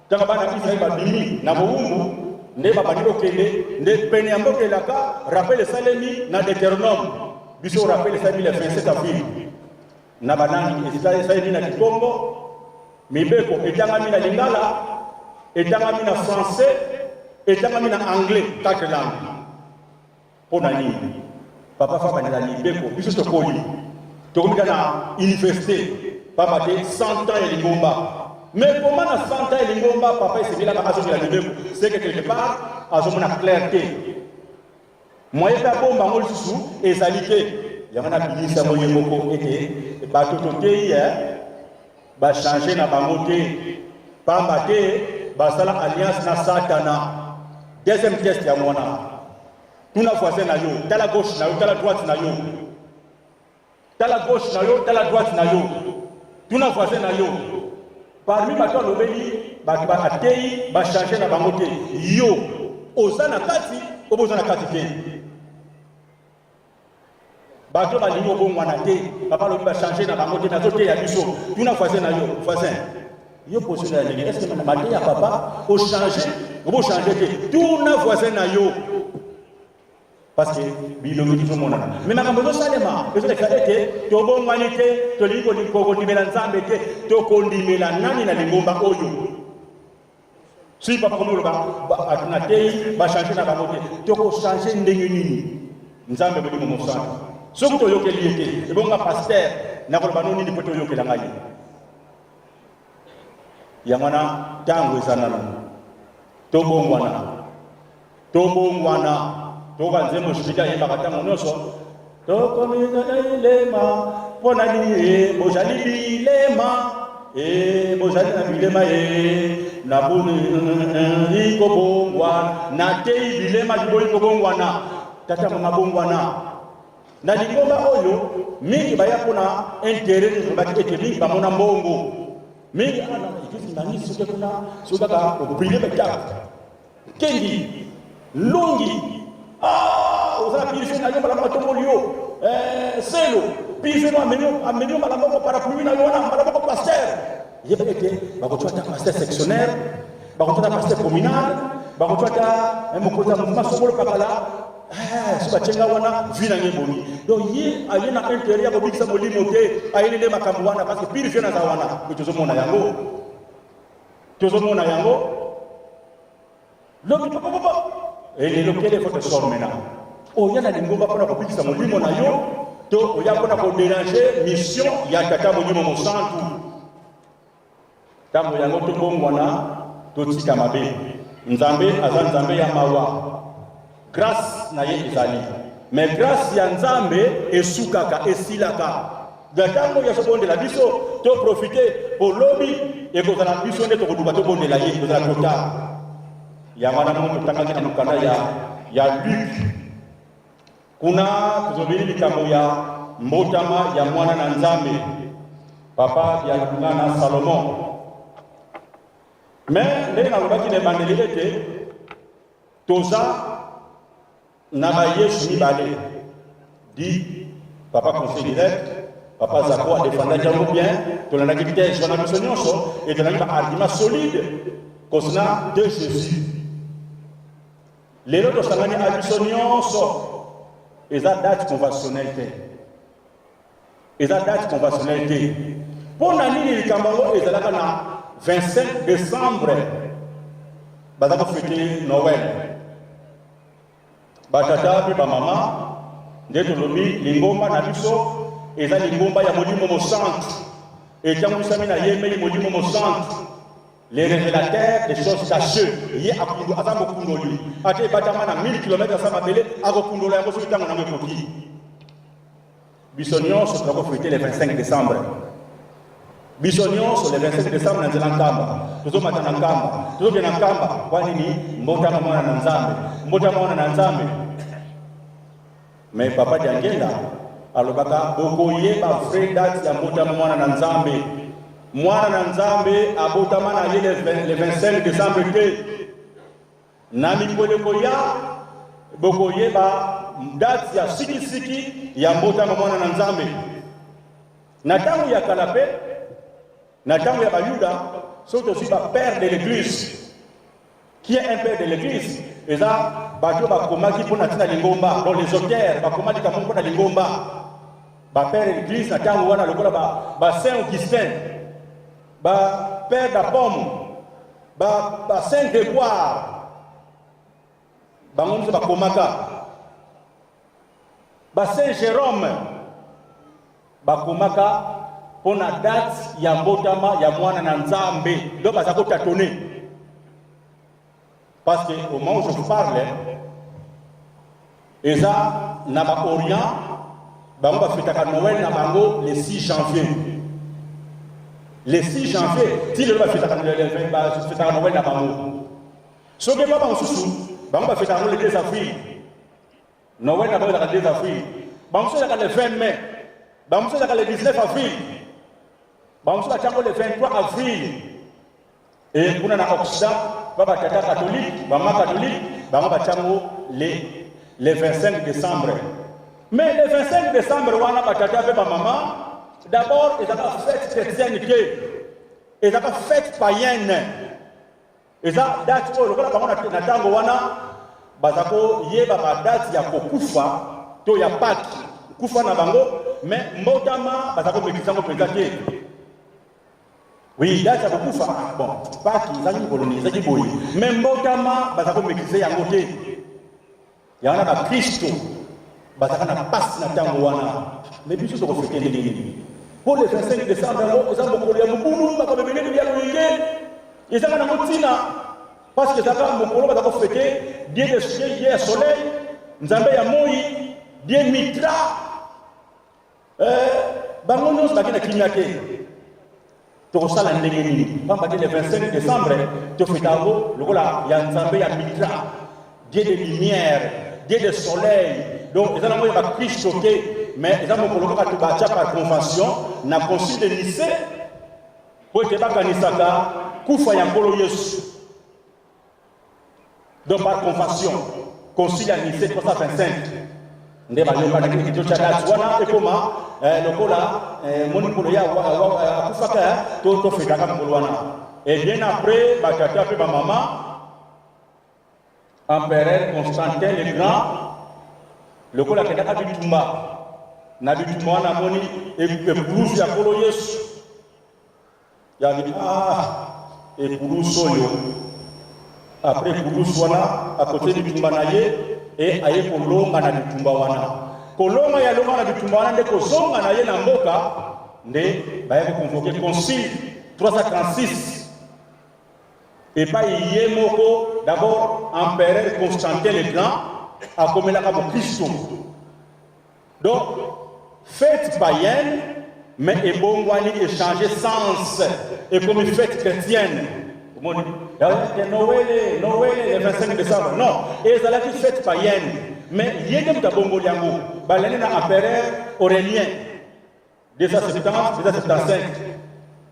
ntango bana Israel babimi na bowumbu nde babandi kokende nde pene ya mboka elaka, rappel esalemi na Deuteronome. Biso rappel esalemi le 27 avril na banani, esalemi na Kikongo, mibeko etangami na Lingala, etangami na français, etangami na anglais, quatre langues. Mpo na nini papa fa bandela mibeko? Biso tokoli, tokomi na université, pamba te 100 ans ya lingomba. Mais koma na 100 ans ya lingomba, papa esengelaka azongela mibeko, c'est que quelque part azomona clair te, moyen mpe abomba yango lisusu ezali te. Yango nabimisi yango ye moko ete bato toteyi bachange na bango te, pamba te basala alliance na Satana. Deuxième test yango wana, tuna voisin na yo, tala gauche na yo, tala droite na yo, tala gauche na yo, tala droite na yo, tuna voisin na yo, parmi bato alobeli bato bateyi bachange na bango te, yo oza na kati obo oza na kati te? Bato balingi obongwana te, papa alobi bachange na bango te, nazoteya biso. Tuna voisin na yo, voisin yo position ya ndenge, est ce que mateya papa ochange obo change te? Tuna voisin na yo, parce que bilongi tozomonana, me makambo ezosalema ezolakisa ete tobongwani te, tolingi kondimela Nzambe te. Tokondimela nani na lingomba oyo? Soki papa komi koloba bato na teyi bachange na bango te, tokochange ndenge nini? Nzambe Molimo Mosantu, soki toyokeli ye te, ebonga paster nakoloba no nini mpo toyokela ngai? Yango wana ntango eza nano, tobongwana, tobongwana. Toyoka nzembo Jupiter ayembaka ntango nyonso, tokomi na ilema mpo na nini bozali bilema. E bozali na bilema e na boni kobongwana nateyi bilema biboyi kobongwana tata mama bongwana na lingomba oyo mingi baya mpona interet tolobaki ete mingi bamona mbongo mingi ana eglise nangisi soki kuna soki kaka obrile betape Kengi, longi, ah, oza na purifier na yo mbala moko atomboli yo eh, selo purifier no amemi amemi yo mbala moko parapluie na yo wana mbala moko pasteur. Yeba ete bakotia ata pasteur sectionnaire, bakotia ata pasteur communal, bakotia ata eh, mokonzi ya mouvement songolo pakala eh, so batie nga wana vie na ngai ebongi. Donc ye aye na intérêt ya kobikisa molimo te, ayeli nde makambo wana parce que purifier naza wana, mais tozomona yango tozomona yango lobi papapapa e lelo quel est votre sort maintenant oya na lingomba mpona kobikisa molimo na yo to oya mpona koderange mission ya tata molimo mosantu ntango yango tobongwana totika mabe nzambe aza nzambe ya mawa Grace na ye ezali mais grace ya Nzambe esukaka esilaka. Na ntango ya sobondela biso to profite po lobi ekozala biso nde tokoluka tobondela ye ekozala trop tard. Yango wana moko totangaki na mokanda ya ya Luc kuna tozobeli likambo ya mbotama ya mwana na Nzambe papa ya na Salomon. Mais ndenge nalobaki na ebandeli ete Toza na ba Yesu mibale dit papa conseil direct papa Zako a defendaki yango bien tolandaki thèse wana biso nyonso et tolandaki ba argument solide concernant de Jésus lelo tosangani a biso nyonso eza date conventionnelle te eza date conventionnelle te mpo na nini likambo yango ezalaka na 25 décembre baza kofete noël batata mpe bamama nde tolobi lingomba na biso eza lingomba ya molimo mosantu etambwisami na yemei molimo mosantu le révélateur des choses cachées ye akundu aza mokundoli ata ebatama na 1000 km asa mabele akokundola yango soki ntango nango ekoki Biso nyonso toza kofete le 25 décembre. Biso nyonso le 25 décembre na nzela Nkamba, tozomata na Nkamba, tozokende na Nkamba. Kwa nini? Mbotama mwana na Nzambe, mbotama mwana na Nzambe. Mais papa Diangenda alobaka bokoyeba vraie date ya mbotama mwana na Nzambe. Mwana na Nzambe abotama na ye le 25 décembre te. Na mikolo ekoya, bokoyeba date ya sikisiki ya mbotama Mwana na Nzambe. Na ntango ya kala mpe na ntango ya Bayuda, soki tozwi ba père de l'église, qui est un père de l'église, eza bato oyo bakomaki mpo na ntina lingomba, donc les auteurs bakoma likambo mpo na lingomba. Ba père de l'église na ntango wana lokola ba, ba Saint Augustin, ba père d'Apome, Ba, ba Saint Grégoire, bango nyonso bakomaka. Ba Saint Jérôme bakomaka mpo na date ya mbotama ya mwana na Nzambe, donc baza kotatone parce que au moment où je vous parle eza na ba Orient bango bafetaka Noël na bango le 6 janvier le 6 janvier ti lelo bafetaka bafetaka Noël na bango soki epa bamosusu bango bafetaka yango le 2 avril Noël na bango ezalaka le 2 avril bamosusu ezalaka le 20 mai bamosusu ezalaka le 19 avril bamosusu batyango le 23 avril Et kuna na Occident, ba ba tata catholique, ba mama catholique, bango batiango le le 25 décembre. Mais le 25 décembre wana ba tata pe ba mama, d'abord ezalaka fête chrétienne te. Ezalaka fête païenne. Eza date oyo lokola bango na tango wana baza koyeba ba date ya kokufa to ya Pâques, kufa na bango, mais mbotama baza komekisa yango mpenza te. Oui, date ya kokufa ah, bon paki ezalaki mokolo nini ezalaki boye me mbotama baza komaîtrise yango te yango wana bakristo bazalaka na mpasi na ntango wana me biso tokofete ndenge nini mpo le 25 décembre yango eza mokolo ya mobulu makambo ebele ya loyenge ezanga nango ntina parce que ezalaka mokolo baza kofete dieu de dieu ya soleil nzambe ya moi dieu mitra Eh, bango nyonso bake na kimia te. Tokosala ndenge nini? Pamba te le 25 décembre tofeta yango lokola ya nzambe ya Mitra, dieu de lumière, dieu de soleil. Donc eza nango ya bakristo te, mais eza mokolo kaka to batya par convention na concile de Nicée mpo ete bakanisaka kufa ya Nkolo Yesu. Donc par convention, concile ya Nicée 325 nde bayokanaki ete totya date wana ekoma eh, lokola eh, moni mokolo ye akufaka eh, tofetaka mokolo wana. Et bien après batata mpe bamama, empereur Constantin le Grand lokola akendaka bitumba, na bitumba wana amoni ekulusu ya Nkolo Yesu. Yani ah ekulusu oyo après ekulusu wana akotie bitumba na ye e aye kolonga na bitumba wana. Kolonga ya longa na bitumba wana nde kozonga na ye na mboka, nde baye koconvoke concile 336 epai ye moko d'abord empereur Constantin le Grand akomelaka bokristo. Donc fete païenne mais ebongwani, echanger sens, ekomi fete chrétienne. Omoni te Noël, Noël le 25 décembre, non, ezalaki fete païenne, mais ye nde moto abongoli yango. Balandi na empereur Aurélien 270 275,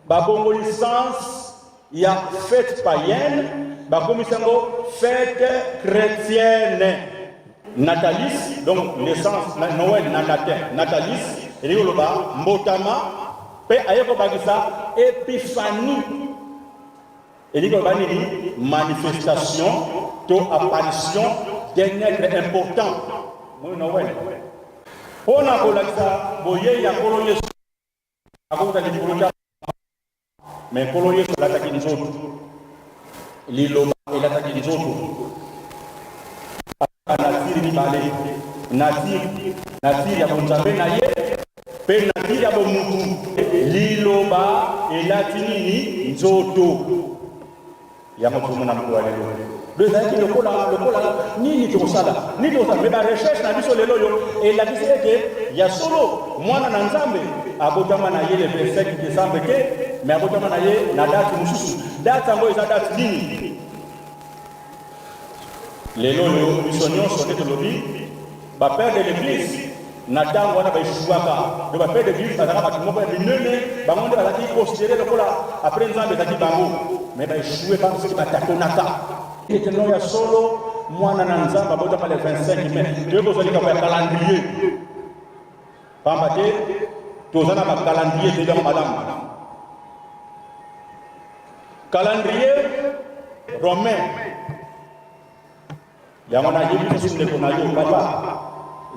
babongoli sens ya fete païenne, bakomisi yango fete chrétienne. Natalis, donc naissance, Noël na latin natalis elingi koloba mbotama, mpe aye kobakisa epiphanie elingi koloba nini? Manifestation to apparition d'un être important. Moi Noël mpo na kolakisa boyei ya Nkolo Yesu akouta likolo ta, me Nkolo Yesu alataki nzoto, liloba elataki nzoto, natire mibale, natire ya bonzambe na ye mpe natire ya bomutu. Liloba elati nini? Nzoto. Yango tozomona mokolo ya lelo. Do ezalaki lokola lokola nini tokosala, nini tokosala. Me barecherche na biso lelo oyo elakisi ete ya solo mwana na Nzambe abotama na ye le 25 décembre te, me abotama na ye na date mosusu. Date yango eza date nini? Lelo oyo biso nyonso nde tolobi bapère de l'église na ntango wana baeshuwaka. Do bapère de l'église bazalaka bato moko ya minene, bango nde bazalaki considéré lokola après Nzambe ezalaki bango, mais baeshuwe bango soki batatonaka ete no ya solo mwana na Nzambe abotama le 25 mai. Toyei kozwa likambo ya calendrier, pamba te toza na bacalendrier, toyebi yango malamu. Calendrier romain yango nayebi biso. Ndeko na yo papa,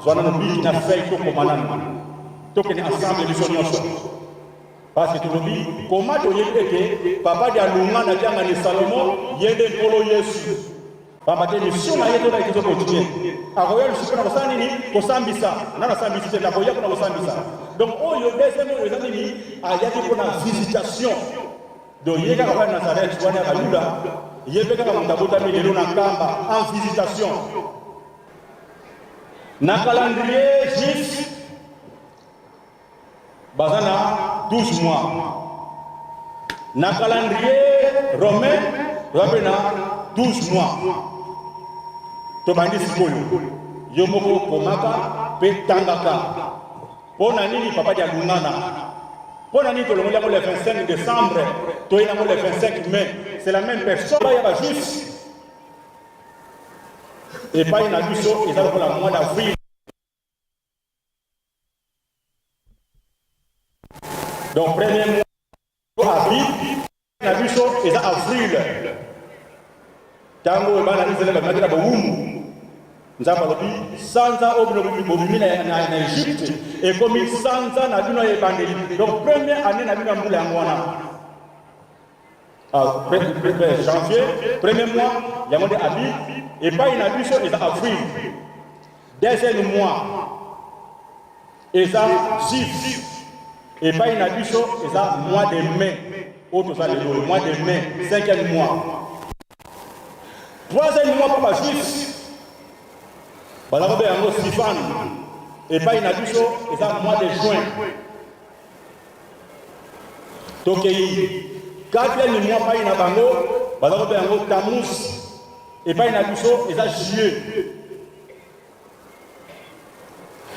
zwa nano biki na feuille, tokoma nano, tokende ensemble biso nyonso, parce que tolobi koma toyebi ete papa Dialungana na Diangani Salomo ye nde Nkolo Yesu, pamba te mission na ye toba ete ezokontinue. Akoya lisusu mpona kosala nini? Kosambisa. Nano asambisi te, akoya mpona kosambisa. Donc oyo deuxième oyo eza nini? Ayaki mpona visitation. Donc ye kaka wana Nazareth wana ya Bayuda, ye mpe kaka moto abotami lelo na Nkamba en visitation. Na calendrier juif baza na 12 mois, na calendrier romain toza mpe na 12 mois. Tobandi sikoyo, yo moko komaka mpe tangaka. Mpo na nini papa Dialungana? Mpo na nini tolongoli yango le 25 décembre, toye yango le 25 mai? C'est la même personne ya bajuif. Epai na biso eza lokola mois d'avril. Donc premier mois avril na biso eza avril. Ntango oyo bana Israele babimaki na bowumbu, Nzambe alobi sanza oyo bino bobimi na Egypte ekomi sanza na bino ya ebandeli. Donc première année na bino ya mbula yango wana. Ah, janvier, premier mois yango nde avril. Epai na biso eza avril. Deuxième mois eza Zif, epai na biso eza mois de mai oyo toza lelo, mois de mai, cinquième mois. Troisième mois mpo bajuif baza kobenga yango Sivan, epai na biso eza mois de juin. Tokei quatrième mois epai na bango baza kobenga yango Tammuz, epai na biso eza juillet.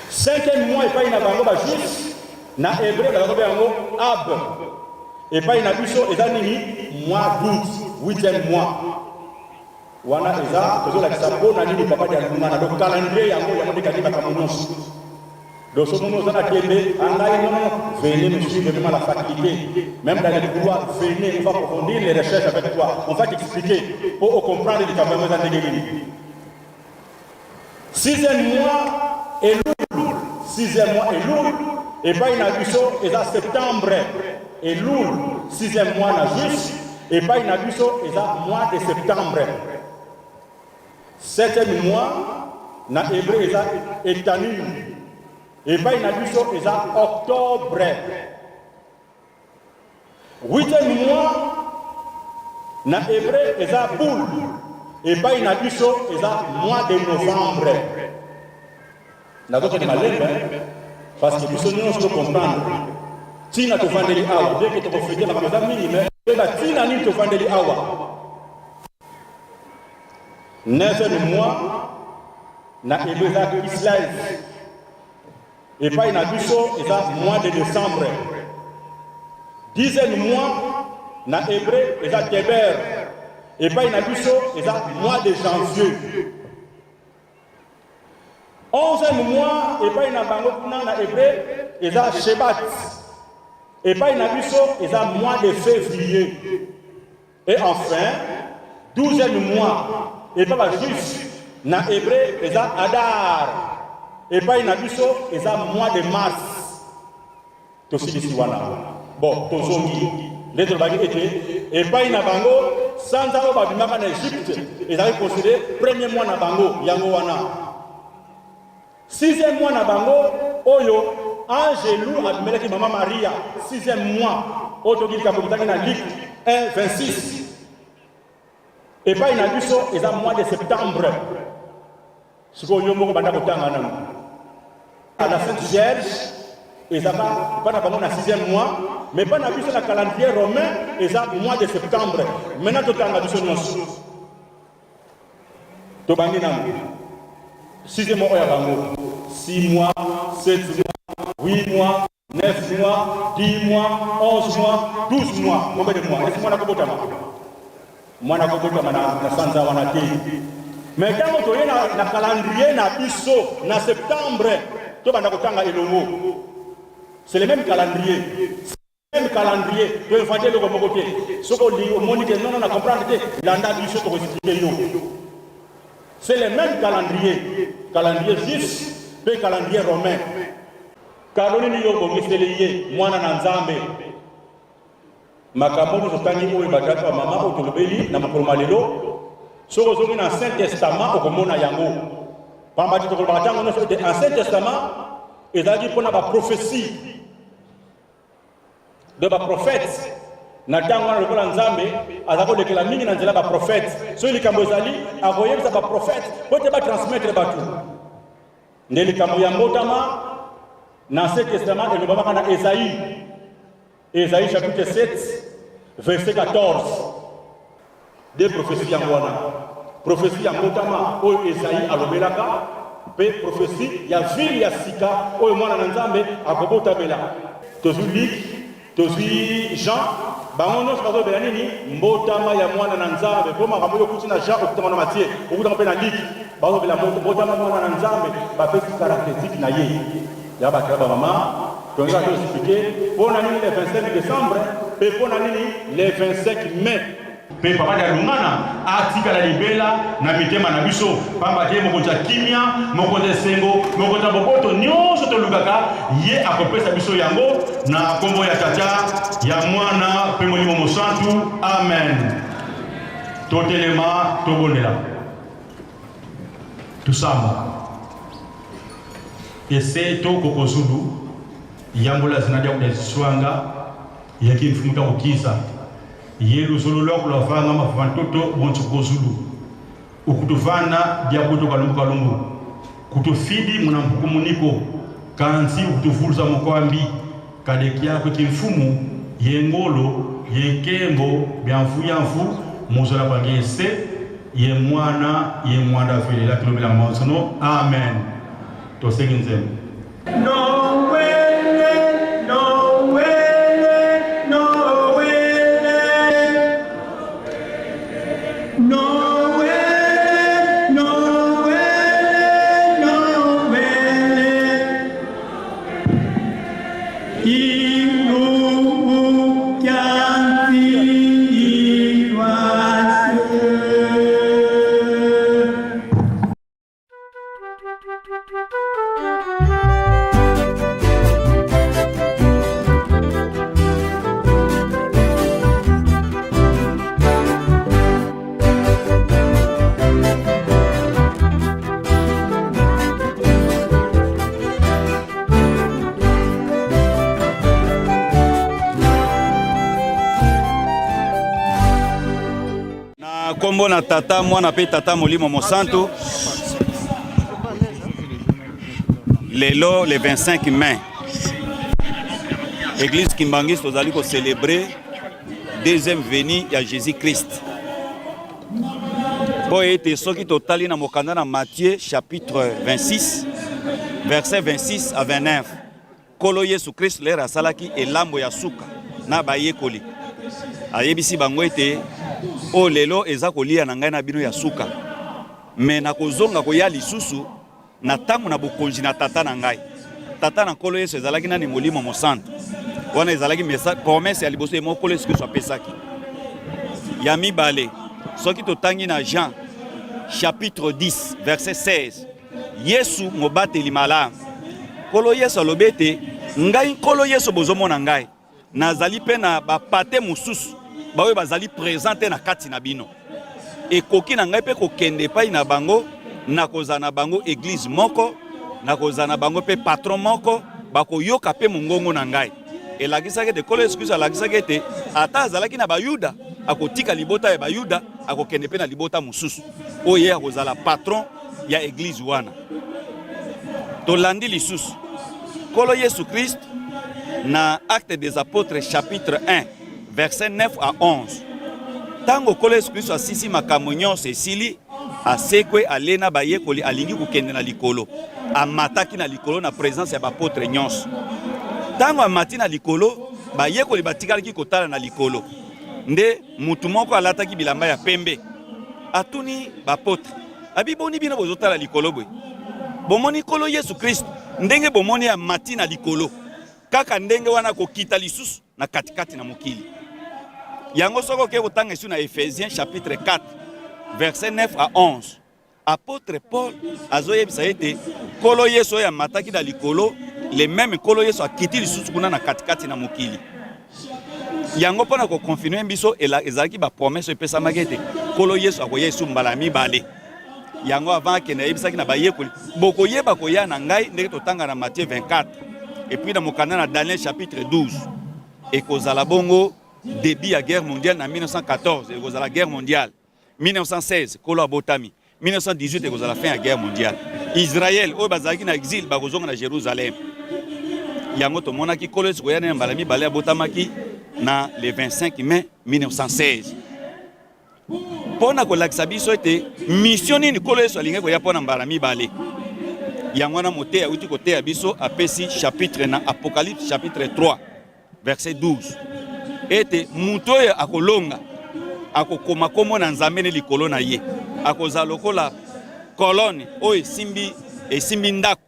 Cinquième mois epai na bango ba juifs na hébreu baza kobenga yango Ab, epai na biso eza nini? Mois d'août, huitième mois. Wana eza tozolakisa mpo na nini papa dia lungana. Donc calendrier yango yango nde kangi makambo nyonso. Donc soki omoni oza na tembe angai, non, non, venez nous suivre même à la faculté, même dans les couloirs, venez, on va approfondir les recherches avec toi, on va t'expliquer po ocomprendre likambo yango eza ndenge nini. Sixième mois Elul, sixième mois Elul epai na biso eza septembre. Elul, sixième mois na juif, epai na biso eza mois de septembre. Septième mois na hébreu eza Etanim, epai na biso eza octobre. Huitième mois na hébreu eza Boule, epai na biso eza mois de novembre. Nazokende malembe parce que biso nyonso tocomprendre ntina tovandeli awa, bien que tokofete makambo eza mingi, mais toyeba ntina nini tovandeli awa. Neuvième mois na hébreu eza Kislev, epai na biso eza mois de décembre. Dixième mois na hébreu eza Teber, epai na biso eza mois de janvier. Onzième mois epai na bango kuna na hébreu eza Shebat, epai na biso eza mois de février. Et enfin, douzième mois epai bajuif na hébreu eza Adar, epai na biso eza mois de mars. Tosilisi wana. Bon, tozongi nde tolobaki ete epai na bango sanza oyo babimaka na Egypte ezalaki considéré premier mois na bango. Yango wana sixième mois na bango oyo angelu abimelaki mama Maria, sixième mois oyo toki likambo kitaki na Luc 1 26, epai na biso eza mois de septembre. Sikoyo yo moko banda kotanga nanu. La Sainte Vierge ezaka epai na bango na sixième mois, mais epai na biso na calendrier romain eza mois de septembre. Maintenant totanga biso nyonso, tobandi nanu sixième mois oyo ya bango: 6 mois, 7 mois, 8 mois, 9 mois, 10 mois, 11 mois, 12 mois. Combien de mois? Esi mwana kobotama, mwana kobotama na sanza wana te. Mais ntango toye na calendrier na biso na septembre, tobanda kotanga elongo. C'est le même calendrier, même calendrier, toinvente eloko moko te. Soki olingi, omoni ke nono na comprendre te, landa biso, tokoexpliquer yo. C'est le même calendrier, calendrier juif mpe calendrier romain. Kalo nini yo obongiseli ye mwana na Nzambe? Makambo nyonso otangi oyo, batata, bamama, oyo tolobeli na mokolo ma lelo, soki ozongi na Ancien Testament okomona yango, pamba te tokolobaka ntango nyonso ete Ancien Testament ezalaki mpona baprophétie de baprophète na ntango wana. Lokola Nzambe aza kolekela mingi na nzela baprophète, soki likambo ezali, akoyebisa baprophète po ete batransmettre bato. Nde likambo ya mbotama na Ancien Testament elobamaka na Esaïe, Esaïe chapitre 7 verset 14. De prophétie yango wana, prophétie ya mbotama oyo Esaïe alobelaka, mpe prophétie ya ville ya sika oyo mwana na Nzambe akobotamela. Tozwi Luc, tozwi Jean, bango nyonso bazolobela nini? Mbotama ya mwana na Nzambe. Mpo makambo oyo okuti na Jean, okutanga na Matthieu, okutanga mpe na Luc, bazolobela mbotama mwana na Nzambe, bapesi caractéristique na ye. Ya bato ya bamama, tongeka toexpliquer mpo na nini le 25 décembre mpe mpo na nini le 25 mai. Mpe papa Dialungana atikala libela na mitema na biso, pamba te mokonzi ya kimia, mokonzi ya esengo, mokonzi ya boboto nyonso tolukaka, ye akopesa biso yango. Na nkombo ya Tata, ya Mwana mpe Molimo Mosantu, amen. Totelema, tobondela, tusamba ese tokokozulu yambula zina lya kudaziswanga yaki mfumu takukiza ye luzolo lwako lwavanga mavuva ntoto bonso kozulu ukutuvana byakuto kalumbu kalumbu kutufidi muna mpukumuniko kanzi ukutuvuluza mokwambi kadekyakwe kimfumu. Ye ngolu, ye nkembo bia mfu ya mfu, muzala pange se, ye mwana, ye mwanda velela kilobela mansono. Amen. Tosengi nzembo. Nowele, Nowele, Nowele. Nowele, Nowele, Nowele. Na nkombo na Tata, Mwana mpe Tata Molimo Mosantu, lelo le 25 mai, Église Kimbanguiste tozali ko célébrer deuxième venue ya Jésus-Christ. Mpo ete soki totali na mokanda na Matthieu chapitre 26 verset 26 à 29, Nkolo Yesu Kristo lere asalaki elambo ya suka na bayekoli, ayebisi bango ete oyo lelo eza kolia na ngai na bino ya suka, me nakozonga koya lisusu na ntango na bokonzi na tata na ngai. Tata na Nkolo Yesu ezalaki nani? Molimo Mosantu. Wana ezalaki promesse ya liboso ye moko Nkolo Yesu Kristo apesaki. Ya mibale, soki totangi na Jean chapitre 10 verset 16, Yesu mobateli malamu. Nkolo Yesu alobi ete ngai Nkolo Yesu bozomona ngai, nazali mpe na bapate mosusu baoyo bazali present te na kati na bino. Ekoki na ngai mpe kokende epai na bango, nakozala na bango eglise moko, nakozala na bango mpe patron moko, bakoyoka mpe mongongo na ngai. Elakisaki ete Nkolo Yesu Kristo alakisaki ete ata azalaki na Bayuda, akotika libota ya Bayuda, akokende mpe na libota mosusu oyo ye akozala patron ya eglise wana. Tolandi lisusu Nkolo Yesu Kristo na Actes des Apôtres chapitre 1 verset 9 à 11. Ntango Nkolo Yesu Kristo asisi makambo nyonso esili, asekwe ale na bayekoli, alingi kokende na likolo. Amataki na likolo na presence ya bapotre nyonso. Ntango amati na likolo, bayekoli batikalaki kotala na likolo. Nde mutu moko alataki bilamba ya pembe atuni bapotre, abi boni bino bozotala likolo boye? Bomoni Nkolo Yesu Kristo ndenge bomoni amati na likolo, kaka ndenge wana akokita lisusu na katikati na mokili. Yango soki okei kotanga esu na Ephésiens chapitre 4 verset 9 à 11, Apotre Paul azoyebisa ete Nkolo Yesu oyo amataki na likolo, le meme Nkolo Yesu akiti lisusu kuna na katikati na mokili. Yango mpo na koconfirme biso ezalaki bapromese oyo epesamaki ete Nkolo Yesu akoya esu mbala ya mibale. Yango avant akende ayebisaki na bayekoli, bokoyeba koya na ngai, ndenge totanga na Matthieu 24 et puis na mokanda na Daniel chapitre 12. Ekozala bongo début ya guerre mondiale na 1914, ekozala guerre mondiale. 1916 Nkolo abotami, 1918 ekozala fin ya guerre mondiale. Israël oyo bazalaki na exil bakozonga na Jérusalem. Yango tomonaki Nkolo Yesu koya na mbala mibale, abotamaki na le 25 mai 1916 mpo na kolakisa biso ete mission nini Nkolo Yesu alingaki koya mpo na mbala mibale. Yango wana moteya auti koteya biso, apesi chapitre na Apocalypse chapitre 3 verset 12 ete moto oyo akolonga akokoma kombo na Nzambe ne likolo na ye, akozala lokola kolone oyo esimbi, esimbi ndako,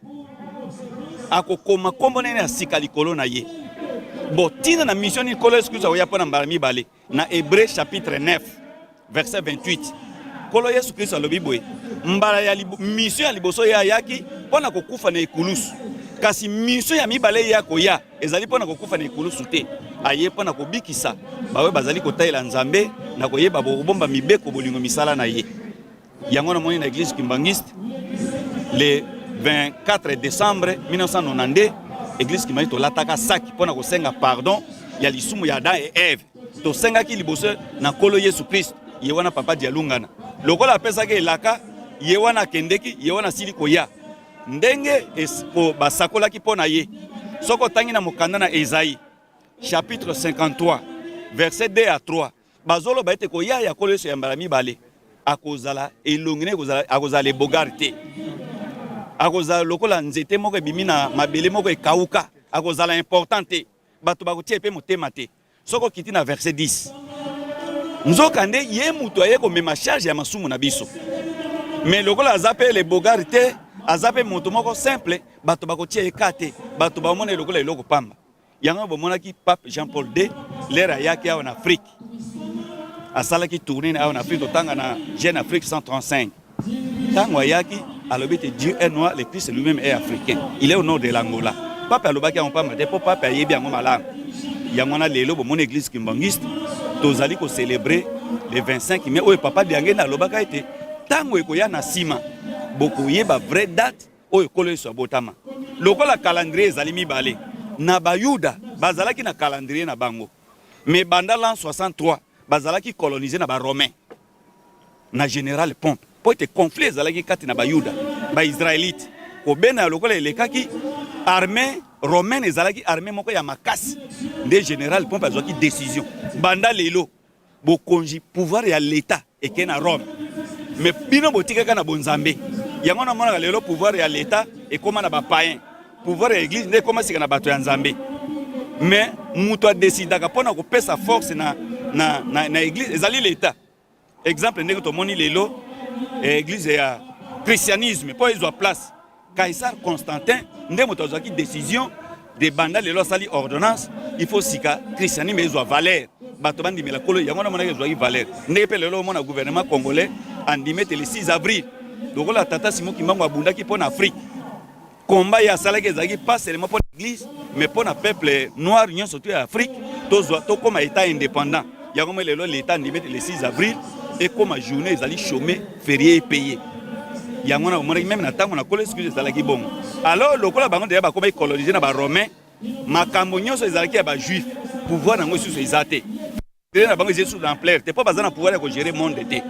akokoma kombo nene ya sika likolo na ye. Bo tina na mission nini Nkolo Yesu Kristo akoya mpo na mbala mibale? Na Hebreu chapitre 9 verset 28, Nkolo Yesu Kristo alobi boye, mbala ya mission ya liboso ye ayaki mpo na kokufa na ekulusu, kasi mission ya mibale ye akoya ezali mpo na kokufa na ekulusu te, aye mpo na kobikisa baoyo bazali kotalela Nzambe na koyeba kobomba mibeko bolingo misala na ye. Yango namoni na église kimbanguiste le 24 décembre 1992, église kimbanguiste tolataka saki mpo na kosenga pardon ya lisumu ya Adam et Ève. Tosengaki liboso na Nkolo Yesu Kristo, ye wana papa Dialungana lokola apesaki elaka, ye wana akendeki, ye wana asili koya ndenge basakolaki mpo na ye. Soki otangi na mokanda na Esaïe chapitre 53 verset 2 à 3, bazoloba ete koya ya Nkolo Yesu ya mbala mibale, akozala elongi na akozala lebogare te, akozala lokola nzete moko ebimi na mabele moko ekauka, akozala important te, bato bakotia mpe motema te. Soki okiti na verset 10, nzokande ye moto aye komema charge ya masumu na biso, mais lokola aza mpe lebogare te, aza mpe moto moko simple, bato bakotia ye ka te, bato bamona ye lokola eloko pamba. Yango bomonaki Pape Jean Paul II lere ayaki awa na Afrique, asalaki tournée awa na Afrique, totanga na Jeune Afrique 135. Ntango ayaki alobi ete Dieu est noir, le Christ lui-même est africain, il est au nord de l'Angola. Pape alobaki yango pamba te, mpo Pape ayebi yango malamu. Yango wana lelo bomoni église kimbanguiste tozali kocélébrer le 25 mai oyo Papa Diangenda alobaka ete ntango ekoya na nsima bokoyeba vraie date oyo Nkolo Yesu abotama. Lokola calendrier ezali mibale, na Bayuda bazalaki na calendrier na bango, mais banda l'an 63 bazalaki colonise na ba Romains na general Pompe, mpo ete conflit ezalaki kati na Bayuda ba Israélite. Kobena ya lokola elekaki armée romaine ezalaki armée moko ya makasi, nde general Pompe azwaki décision banda lelo bokonzi pouvoir ya l'État eke na Rome, mais bino botikaka na bonzambe. Yango namonaka lelo pouvoir ya l'État ekoma na ba païens, pouvoir ya église nde ekoma sika na bato ya Nzambe. Mais moto adesidaka mpona kopesa force na, na, na, na église ezali l'État. Exemple ndenge tomoni lelo église ya christianisme mpo ezwa place, Kaisar Constantin nde moto azwaki décision de banda lelo asali ordonnance, il faut sika christianisme ezwa valeur, bato bandimela Nkolo. Yango namonaki ezwaki valeur ndenge mpe lelo omona gouvernement congolais andimi ete le 6 avril, lokola tata Simon Kimbangu abundaki mpo na Afrique, combat ye asalaki ezalaki pas seulement mpo na église mais mpo na peuple noir nyonso to ya Afrique, tozwa tokóma état indépendant. Yango moi lelo l'état andimi ete le 6 avril ekóma journée ezali chômé, férié, payé. Yango wana omonaki même na ntango na Nkolo Yesu Kristo ezalaki bongo. Alors lokola bango deja bakomaki colonise na Baromain, makambo nyonso ezalaki ya Bajuif, pouvoir yango lisusu eza te na bango, eza lisusu na ampleur te, mpo baza na pouvoir ya kogérer monde te.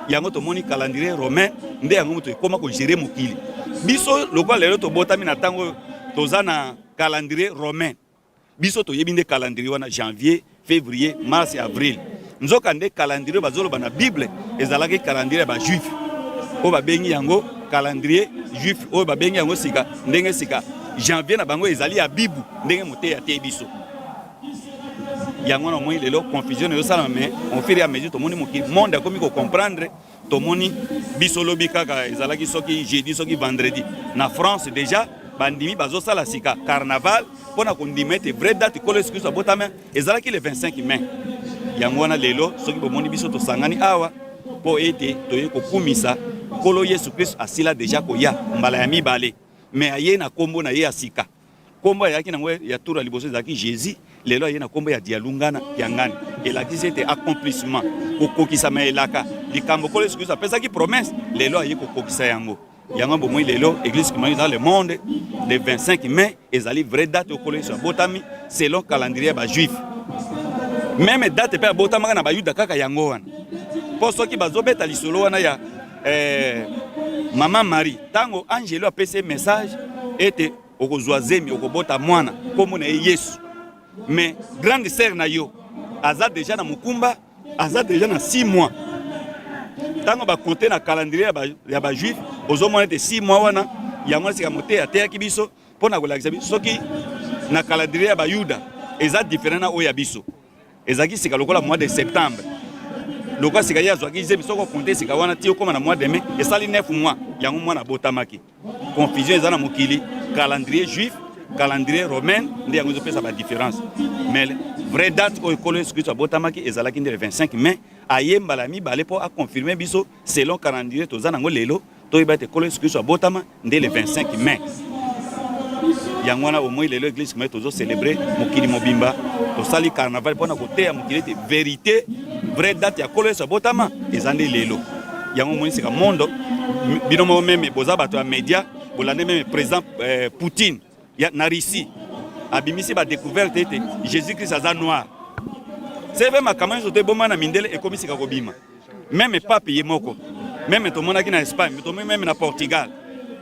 Yango tomoni calendrier romain nde yango moto ekóma kogérer mokili. Biso lokola lelo tobotami na ntango oyo toza na calendrier romain, biso toyebi nde calendrier wana janvier, février, mars, avril. Nzoka nde calendrier bazoloba na Bible ezalaki calendrier ya Bajuif oyo babengi yango calendrier juif, oyo babengi yango sika ndenge sika janvier na bango ezali ya bibu, ndenge moteya te biso. Yango wana omoni lelo confusion ezosalama, mais au fur et à mesure tomoni mokili monde akomi kocomprendre. Tomoni biso lobi kaka ezalaki soki jeudi soki vendredi, na France déjà bandimi bazosala sika carnaval mpona kondima ete vraie date Nkolo Yesu Kristo abotama ezalaki le 25 mai. Yango wana lelo soki bomoni biso tosangani awa mpo ete toye kokumisa Nkolo Yesu Kristo, asila deja koya mbala ya mibale, mais aye na nkombo na ye ya sika. Nkombo ayaki nango ya tour ya liboso ezalaki Jésus, lelo aye na nkombo ya Dialungana Kiangani, elakisi ete accomplissement, kokokisama elaka, likambo Nkolo Yesu Kristo apesaki promesse, lelo aye kokokisa yango. Yango bomoi lelo église kimbanguiste dans le monde, le 25 mai ezali vraie date oyo Nkolo Yesu abotami selon calendrier ya Bajuif. Même date mpe abotamaka na Bayuda kaka yango wana, mpo soki bazobeta lisolo wana ya mama Marie, ntango angelo apesi ye message ete okozwa zemi, okobota mwana, nkombo na ye Yesu, mais grande sœur na yo aza deja na mokumba, aza deja na 6 mois. Ntango bakonte na calendrier ya Bajuif, ozomona ete 6 mois wana yango sika moteya ateyaki biso mpo na kolakisa biso soki na calendrier ya Bayuda eza différent na oyo ya biso. Ezalaki sika lokola mois de septembre, lokola sika ye azwaki zemi, soki okonte sika wana ti okóma na mois de mai esali 9 mois, yango mwana abotamaki. Confusion eza na mokili, calendrier juif, calendrier romain, nde yango ezopesa badifférence, mais vraie date oyo Nkolo Yesu Kristo abotamaki ezalaki nde le 25 mai. Aye mbala ya mibale mpo aconfirme biso selon calendrier toza nango lelo, toyeba ete Nkolo Yesu Kristo abotama nde le 25 mai. Yango wana omoi lelo église mai tozocélébre mokili mobimba, tosali carnaval mpona koteya mokili ete vérité, vraie date ya Nkolo Yesu abotama eza nde lelo. Yango omoni sika mondo, bino moko même boza bato ya média, bolande même président Poutine ya, na Russie abimisi badécouverte ete Jésus Christ aza noir. Seve makambo nyonso to eboma na mindele ekomi sika kobima, même pape ye moko, même tomonaki na Espagne, tomoni même na Portugal,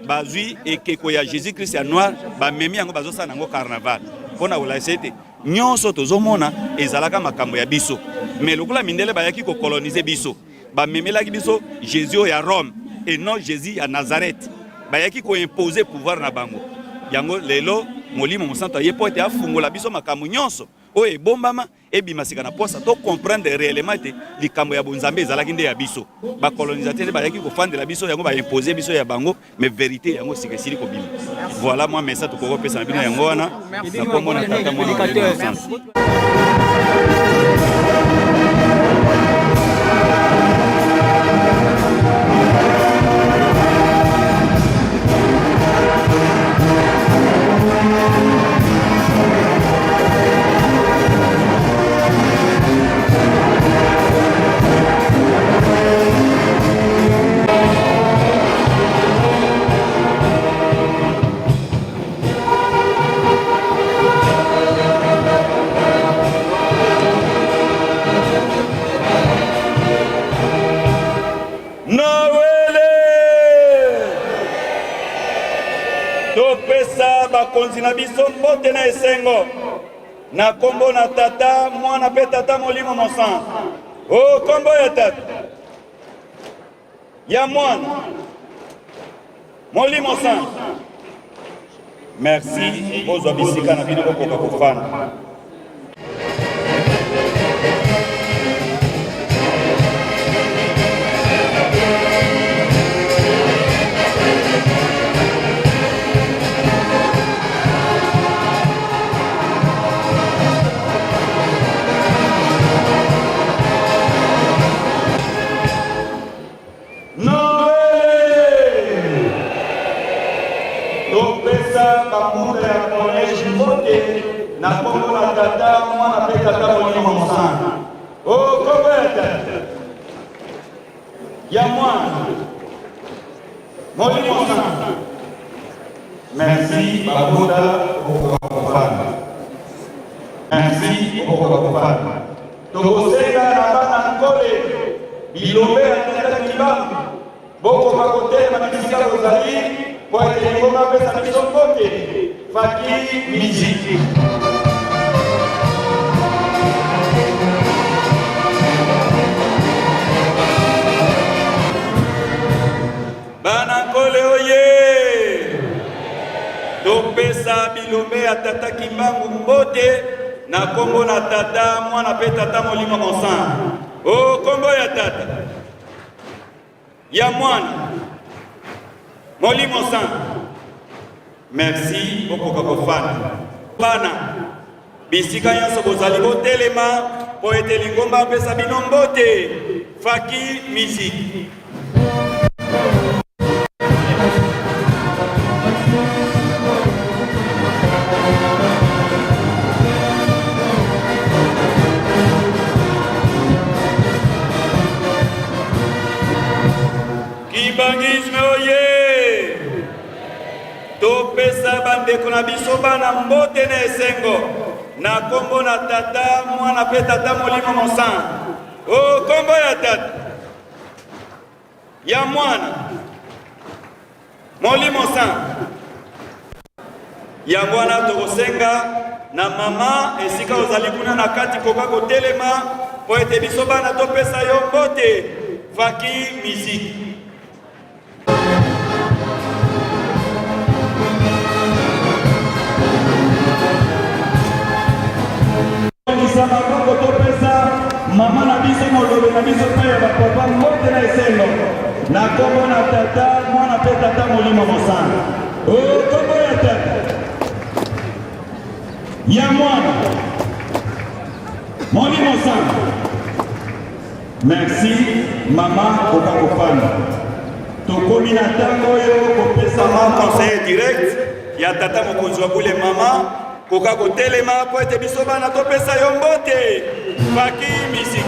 bazwi ekeko ya Jésus Christ ya noir, bamemi yango, bazosala yango carnaval mpona kolakisa ete Nyonso tozomona ezalaka makambo ya biso, mais lokola mindele bayaki kokolonize biso, bamemelaki biso Jésus oyo ya Rome et non Jésus ya Nazareth. Bayaki koimpose pouvoir na bango. Yango lelo Molimo Mosantu aye mpo ete afungola biso makambo nyonso oyo ebombama, ebima sika na posa, to comprendre réellement ete likambo ya bonzambe ezalaki nde ya biso. Ba colonisateur nde bayaki kofandela biso, yango ba imposer biso ya bango, mais vérité yango sika esili kobima. Voilà moi message tokoki kopesa na bino yango wana na kombo na Tata, Mwana, Molimo Mosantu. Noele! Topesa bakonzi na biso mbote na esengo na kombo na Tata, Mwana mpe Tata Molimo Mosantu. O kombo ya Tata, ya Mwana, Molimo Santu. Merci, bozwa bisika na bino bokoka kofanda. Noele! Topesa bambuta ya collège mbote na kombo na Tata, Mwana mpe Tata Molimo Mosantu. O kombo ya Tata, ya Mwana, Molimo Santu. Merci babota, okoka kofanda. Merci, okoka kofanda. Tokosenga na bana Nkole, bilombe ya Tata Kimbangu, bokoka kotelema bisika bozali mpo ete lingomba apesa biso mbote. Faki Musique. Bana Nkole oye! Topesa bilombe ya Tata Kimbangu mbote na kombo na Tata, Mwana mpe Tata Molimo Mosantu. O kombo ya Tata, ya Mwana, Molimo Santu. Merci, bokoka kofanda. Bana, bisika nyonso bozali botelema mpo ete lingomba apesa bino mbote. Faki Musique. Kimbanguisme oye! Topesa bandeko na biso bana mbote na esengo na kombo na Tata, Mwana mpe Tata Molimo Mosantu. O kombo ya Tata, ya Mwana, Molimo Santu. Yango wana tokosenga na mama esika ozali kuna na kati, koka kotelema mpo ete biso bana topesa yo mbote. Faki Musique. Bongisa maboko topesa mama na biso, molobi na biso mpe ya bapapa mbote na esengo na kombo na Tata, Mwana mpe Tata Molimo Mosantu. O kombo ya Tata, ya Mwana, Molimo Santu. Merci mama, koka kofanda. Tokomi na ntango oyo kopesa mama conseiller direct ya tata mokonzi wa bule. Mama, koka kotelema mpo ete biso bana topesa yo mbote. Faki Musique.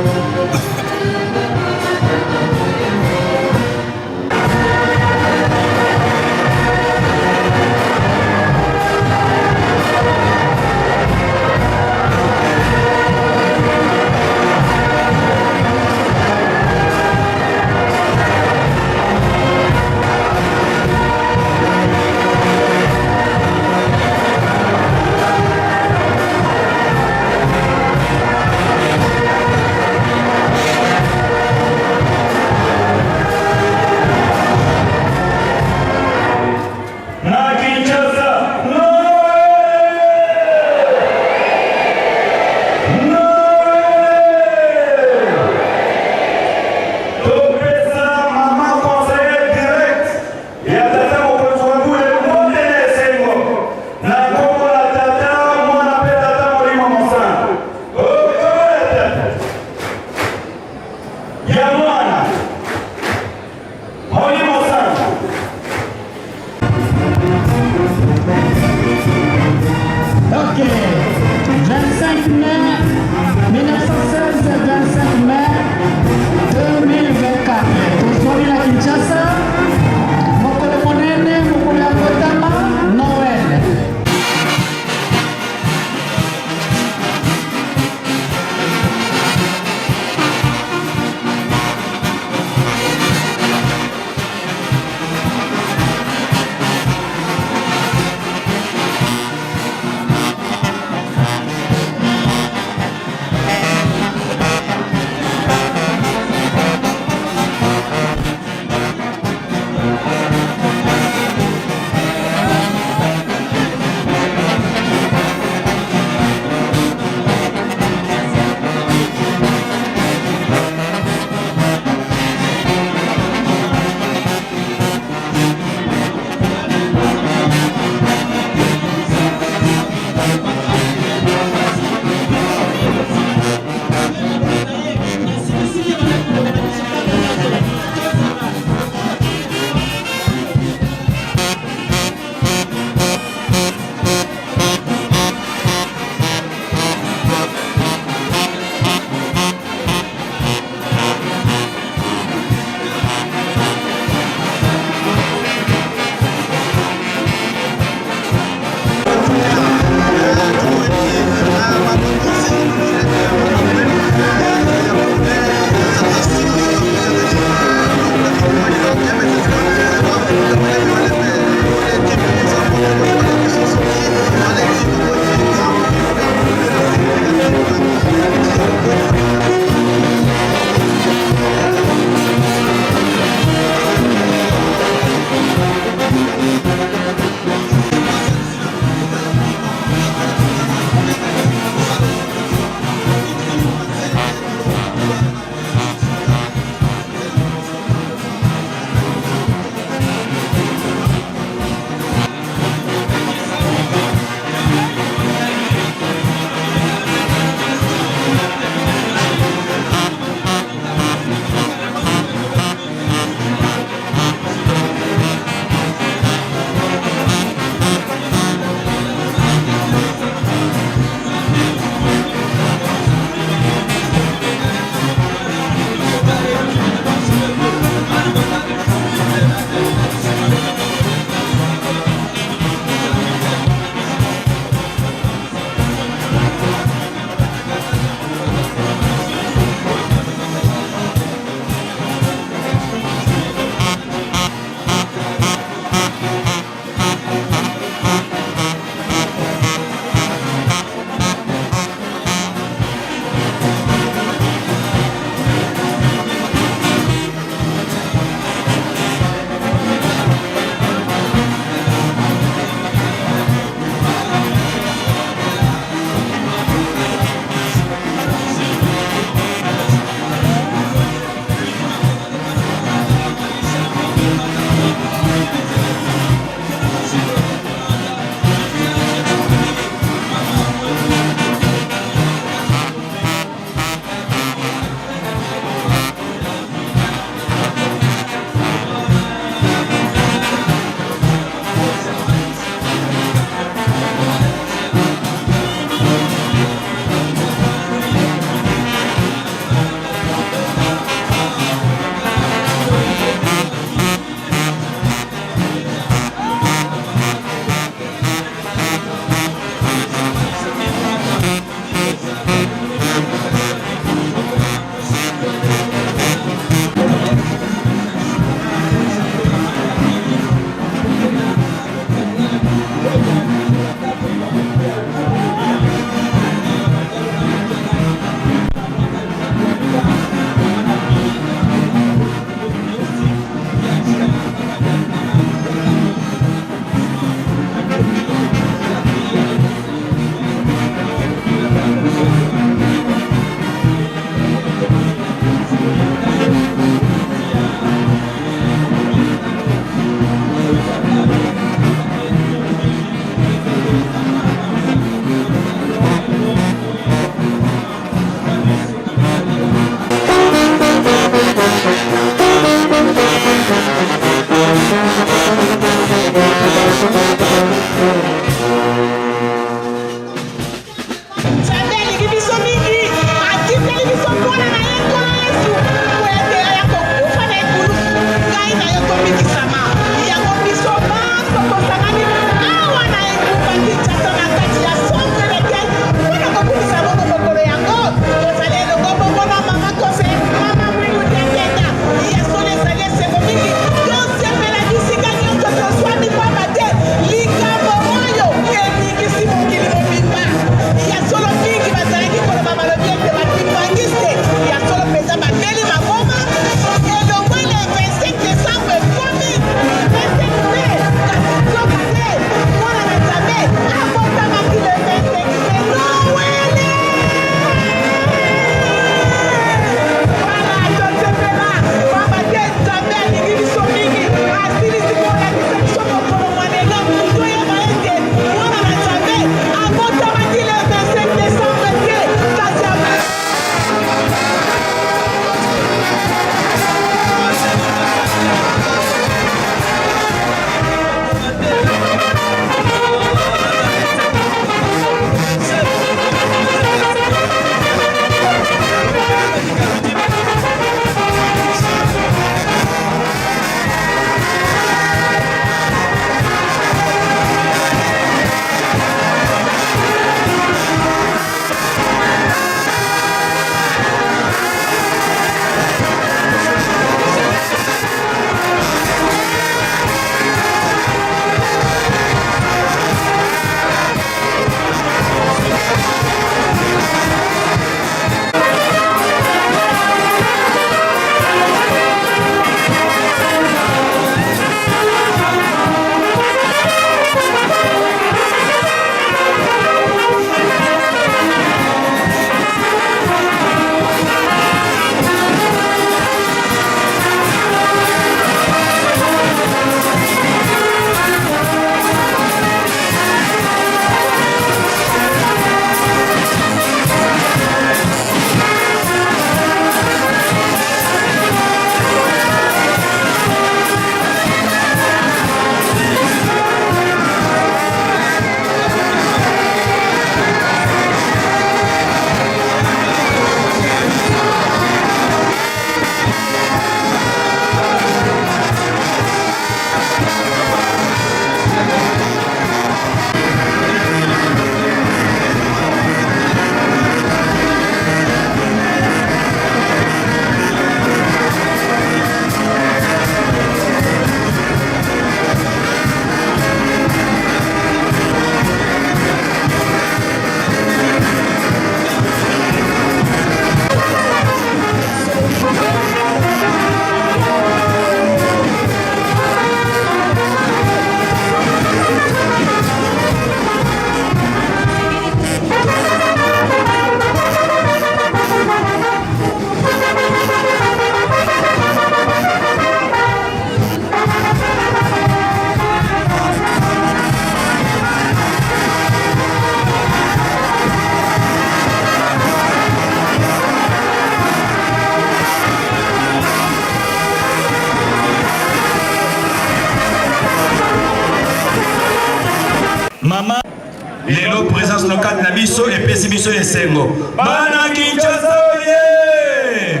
Lelo presence no kati na biso epesi biso esengo. Bana Kinshasa oye!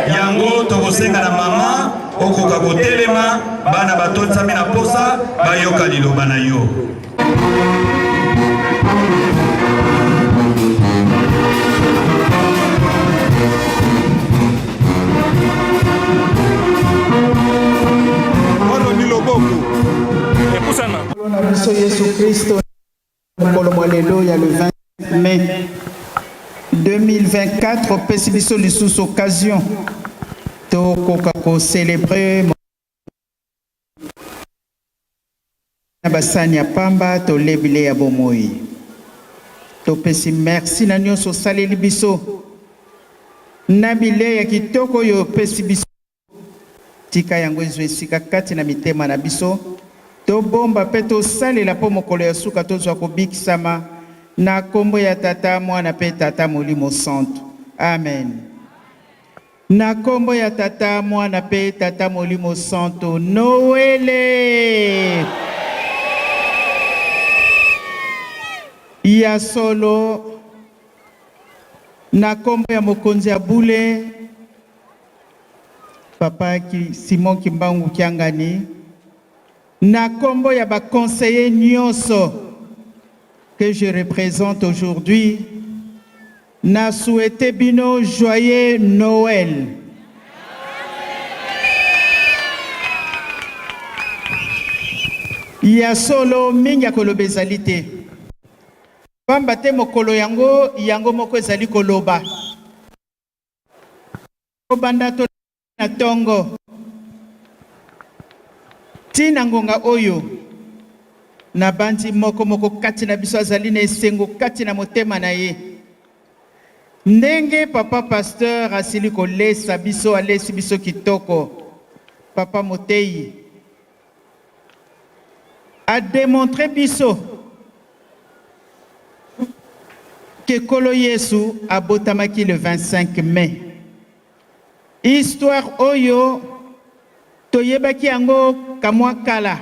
Yango tokosenga na mama okoka kotelema, bana batondisami na posa bayoka liloba na yo. Na biso Yesu Kristo mokolo mwa lelo ya le 20 mai 2024 opesi biso lisusu occasion tokoka kocelebre na basani ya pamba tolebile ya bomoi. Topesi merci na nyonso osaleli biso na bilei ya kitoko oyo opesi biso. Tika yango ezwa esika kati na mitema na biso, tobomba mpe tosalela mpo mokolo ya suka tozwa kobikisama na kombo ya Tata, Mwana mpe Tata Molimo Santu. Amen. Na kombo ya Tata, Mwana mpe Tata Molimo Santu. Noele! Ya solo, na kombo ya mokonzi ya bule Papa Simon Kimbangu Kiangani, na kombo ya ba conseillers nyonso que je représente aujourd'hui, na souhaite bino joyeux Noël. Ya solo mingi ya koloba ezali te, pamba te mokolo yango yango moko ezali koloba. Kobanda to na tongo ti na ngonga oyo, nabanzi moko moko kati na biso azali na esengo kati na motema na ye. Ndenge papa pasteur asili kolesa biso, alesi biso kitoko. Papa moteyi a demontre biso que Nkolo Yesu abotamaki le 25 mai. Histoire oyo toyebaki yango kamwa kala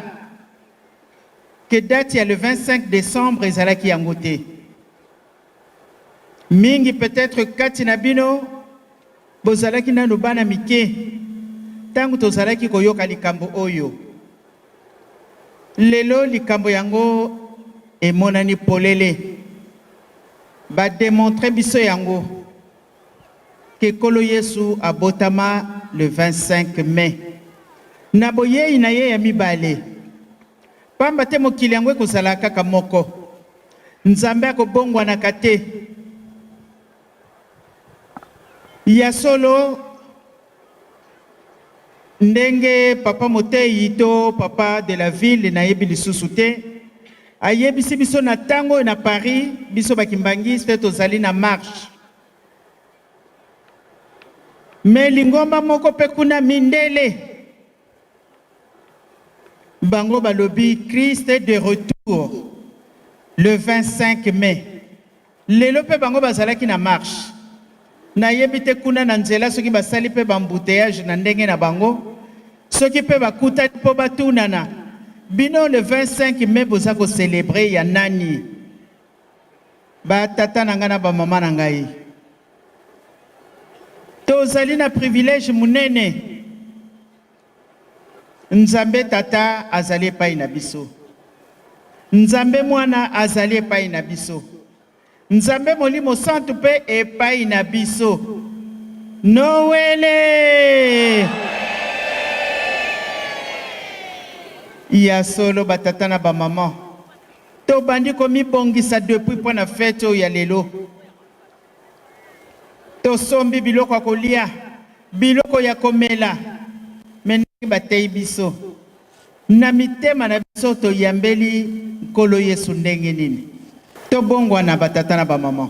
que date ya le 25 décembre ezalaki yango te. Mingi peut-être kati na bino bozalaki nanu bana mike tango tozalaki koyoka likambo oyo. Lelo likambo yango emonani polele. Ba demontrer biso yango que Nkolo Yesu abotama le 25 mai na boyei na ye ya mibale. Pamba te mokili yango ekozala kaka moko. Nzambe akobongwanaka te. Ya solo, ndenge papa moteyi to papa de la ville nayebi lisusu te, ayebisi biso na tango oyo na Paris, biso ba kimbanguiste tozali na marche. Mais lingomba moko pe kuna mindele bango balobi Christ est de retour le 25 mai. Lelo pe bango bazalaki na marche. Nayebi te kuna na nzela soki basali pe ba embouteillages na ndenge na bango, soki pe bakutani po batunana, bino le 25 mai boza ko celebrer ya nani? Ba tata na ngai na ba mama na ngai, tozali na privilège munene. Nzambe Tata azali epai na biso. Nzambe Mwana azali epai na biso. Nzambe Molimo Santu mpe epai na biso. Noele! Ya solo ba tata na ba maman, tobandi komibongisa depuis mpo na fete oyo ya lelo. Tosombi biloko ya kolia, biloko ya komela, mais ndenge bateyi biso na mitema na biso toyambeli Nkolo Yesu ndenge nini? Tobongwana ba tata na ba maman.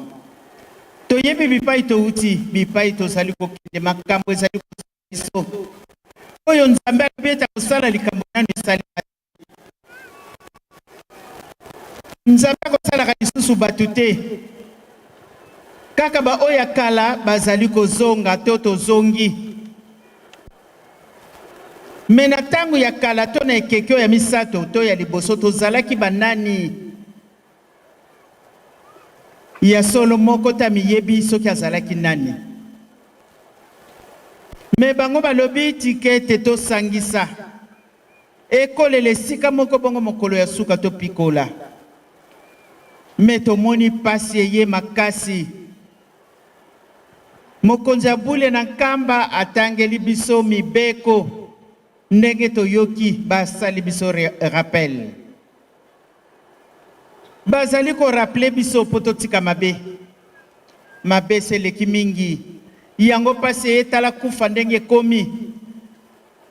Toyebi bipai towuti, bipai tozali kokende, makambo ezali kozela biso. Oyo Nzambe alobi ete akosala likambo nanu esalema te. Nzambe akosalaka lisusu bato te, kaka ba oyo ya kala bazali kozonga to tozongi. Mais na tango ya kala to na ekeke oyo ya misato to ya liboso tozalaki ba nani? Ya solo moko te amiyebi soki azalaki nani. Me bango balobi tika ete tosangisa ekolela esika moko bongo mokolo ya suka topikola. Me tomoni pasi eye makasi. Mokonzi ya bule na Nkamba atangeli biso mibeko ndenge toyoki basali biso rappel. Bazali ko rappeler biso po totika mabe. Mabe esi eleki mingi. Yango pasi eye tala kufa ndenge ekomi.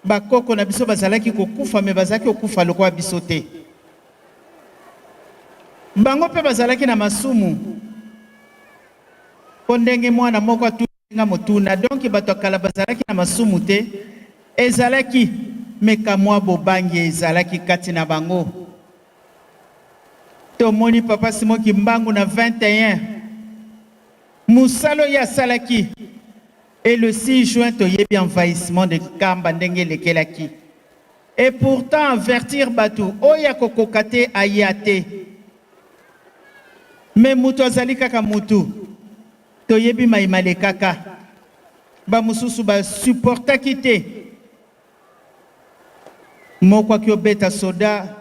Ba koko na biso bazalaki kokufa mais bazalaki kokufa lokola biso te. Bango pe bazalaki na masumu. Po ndenge mwana moko atuni nga motuna donc bato ya kala bazalaki na masumu te? Ezalaki mais kamwa bobangi ezalaki kati na bango. Tomoni papa Simon Kimbangu na 21 mosala oyo ye asalaki et le 6 juin toyebi envahissement de Nkamba ndenge elekelaki et pourtant avertir batu oyo akokoka te aya te mais mutu azali kaka mutu toyebi mayi malekaka ba mosusu ba supportaki te moko akiobeta soda.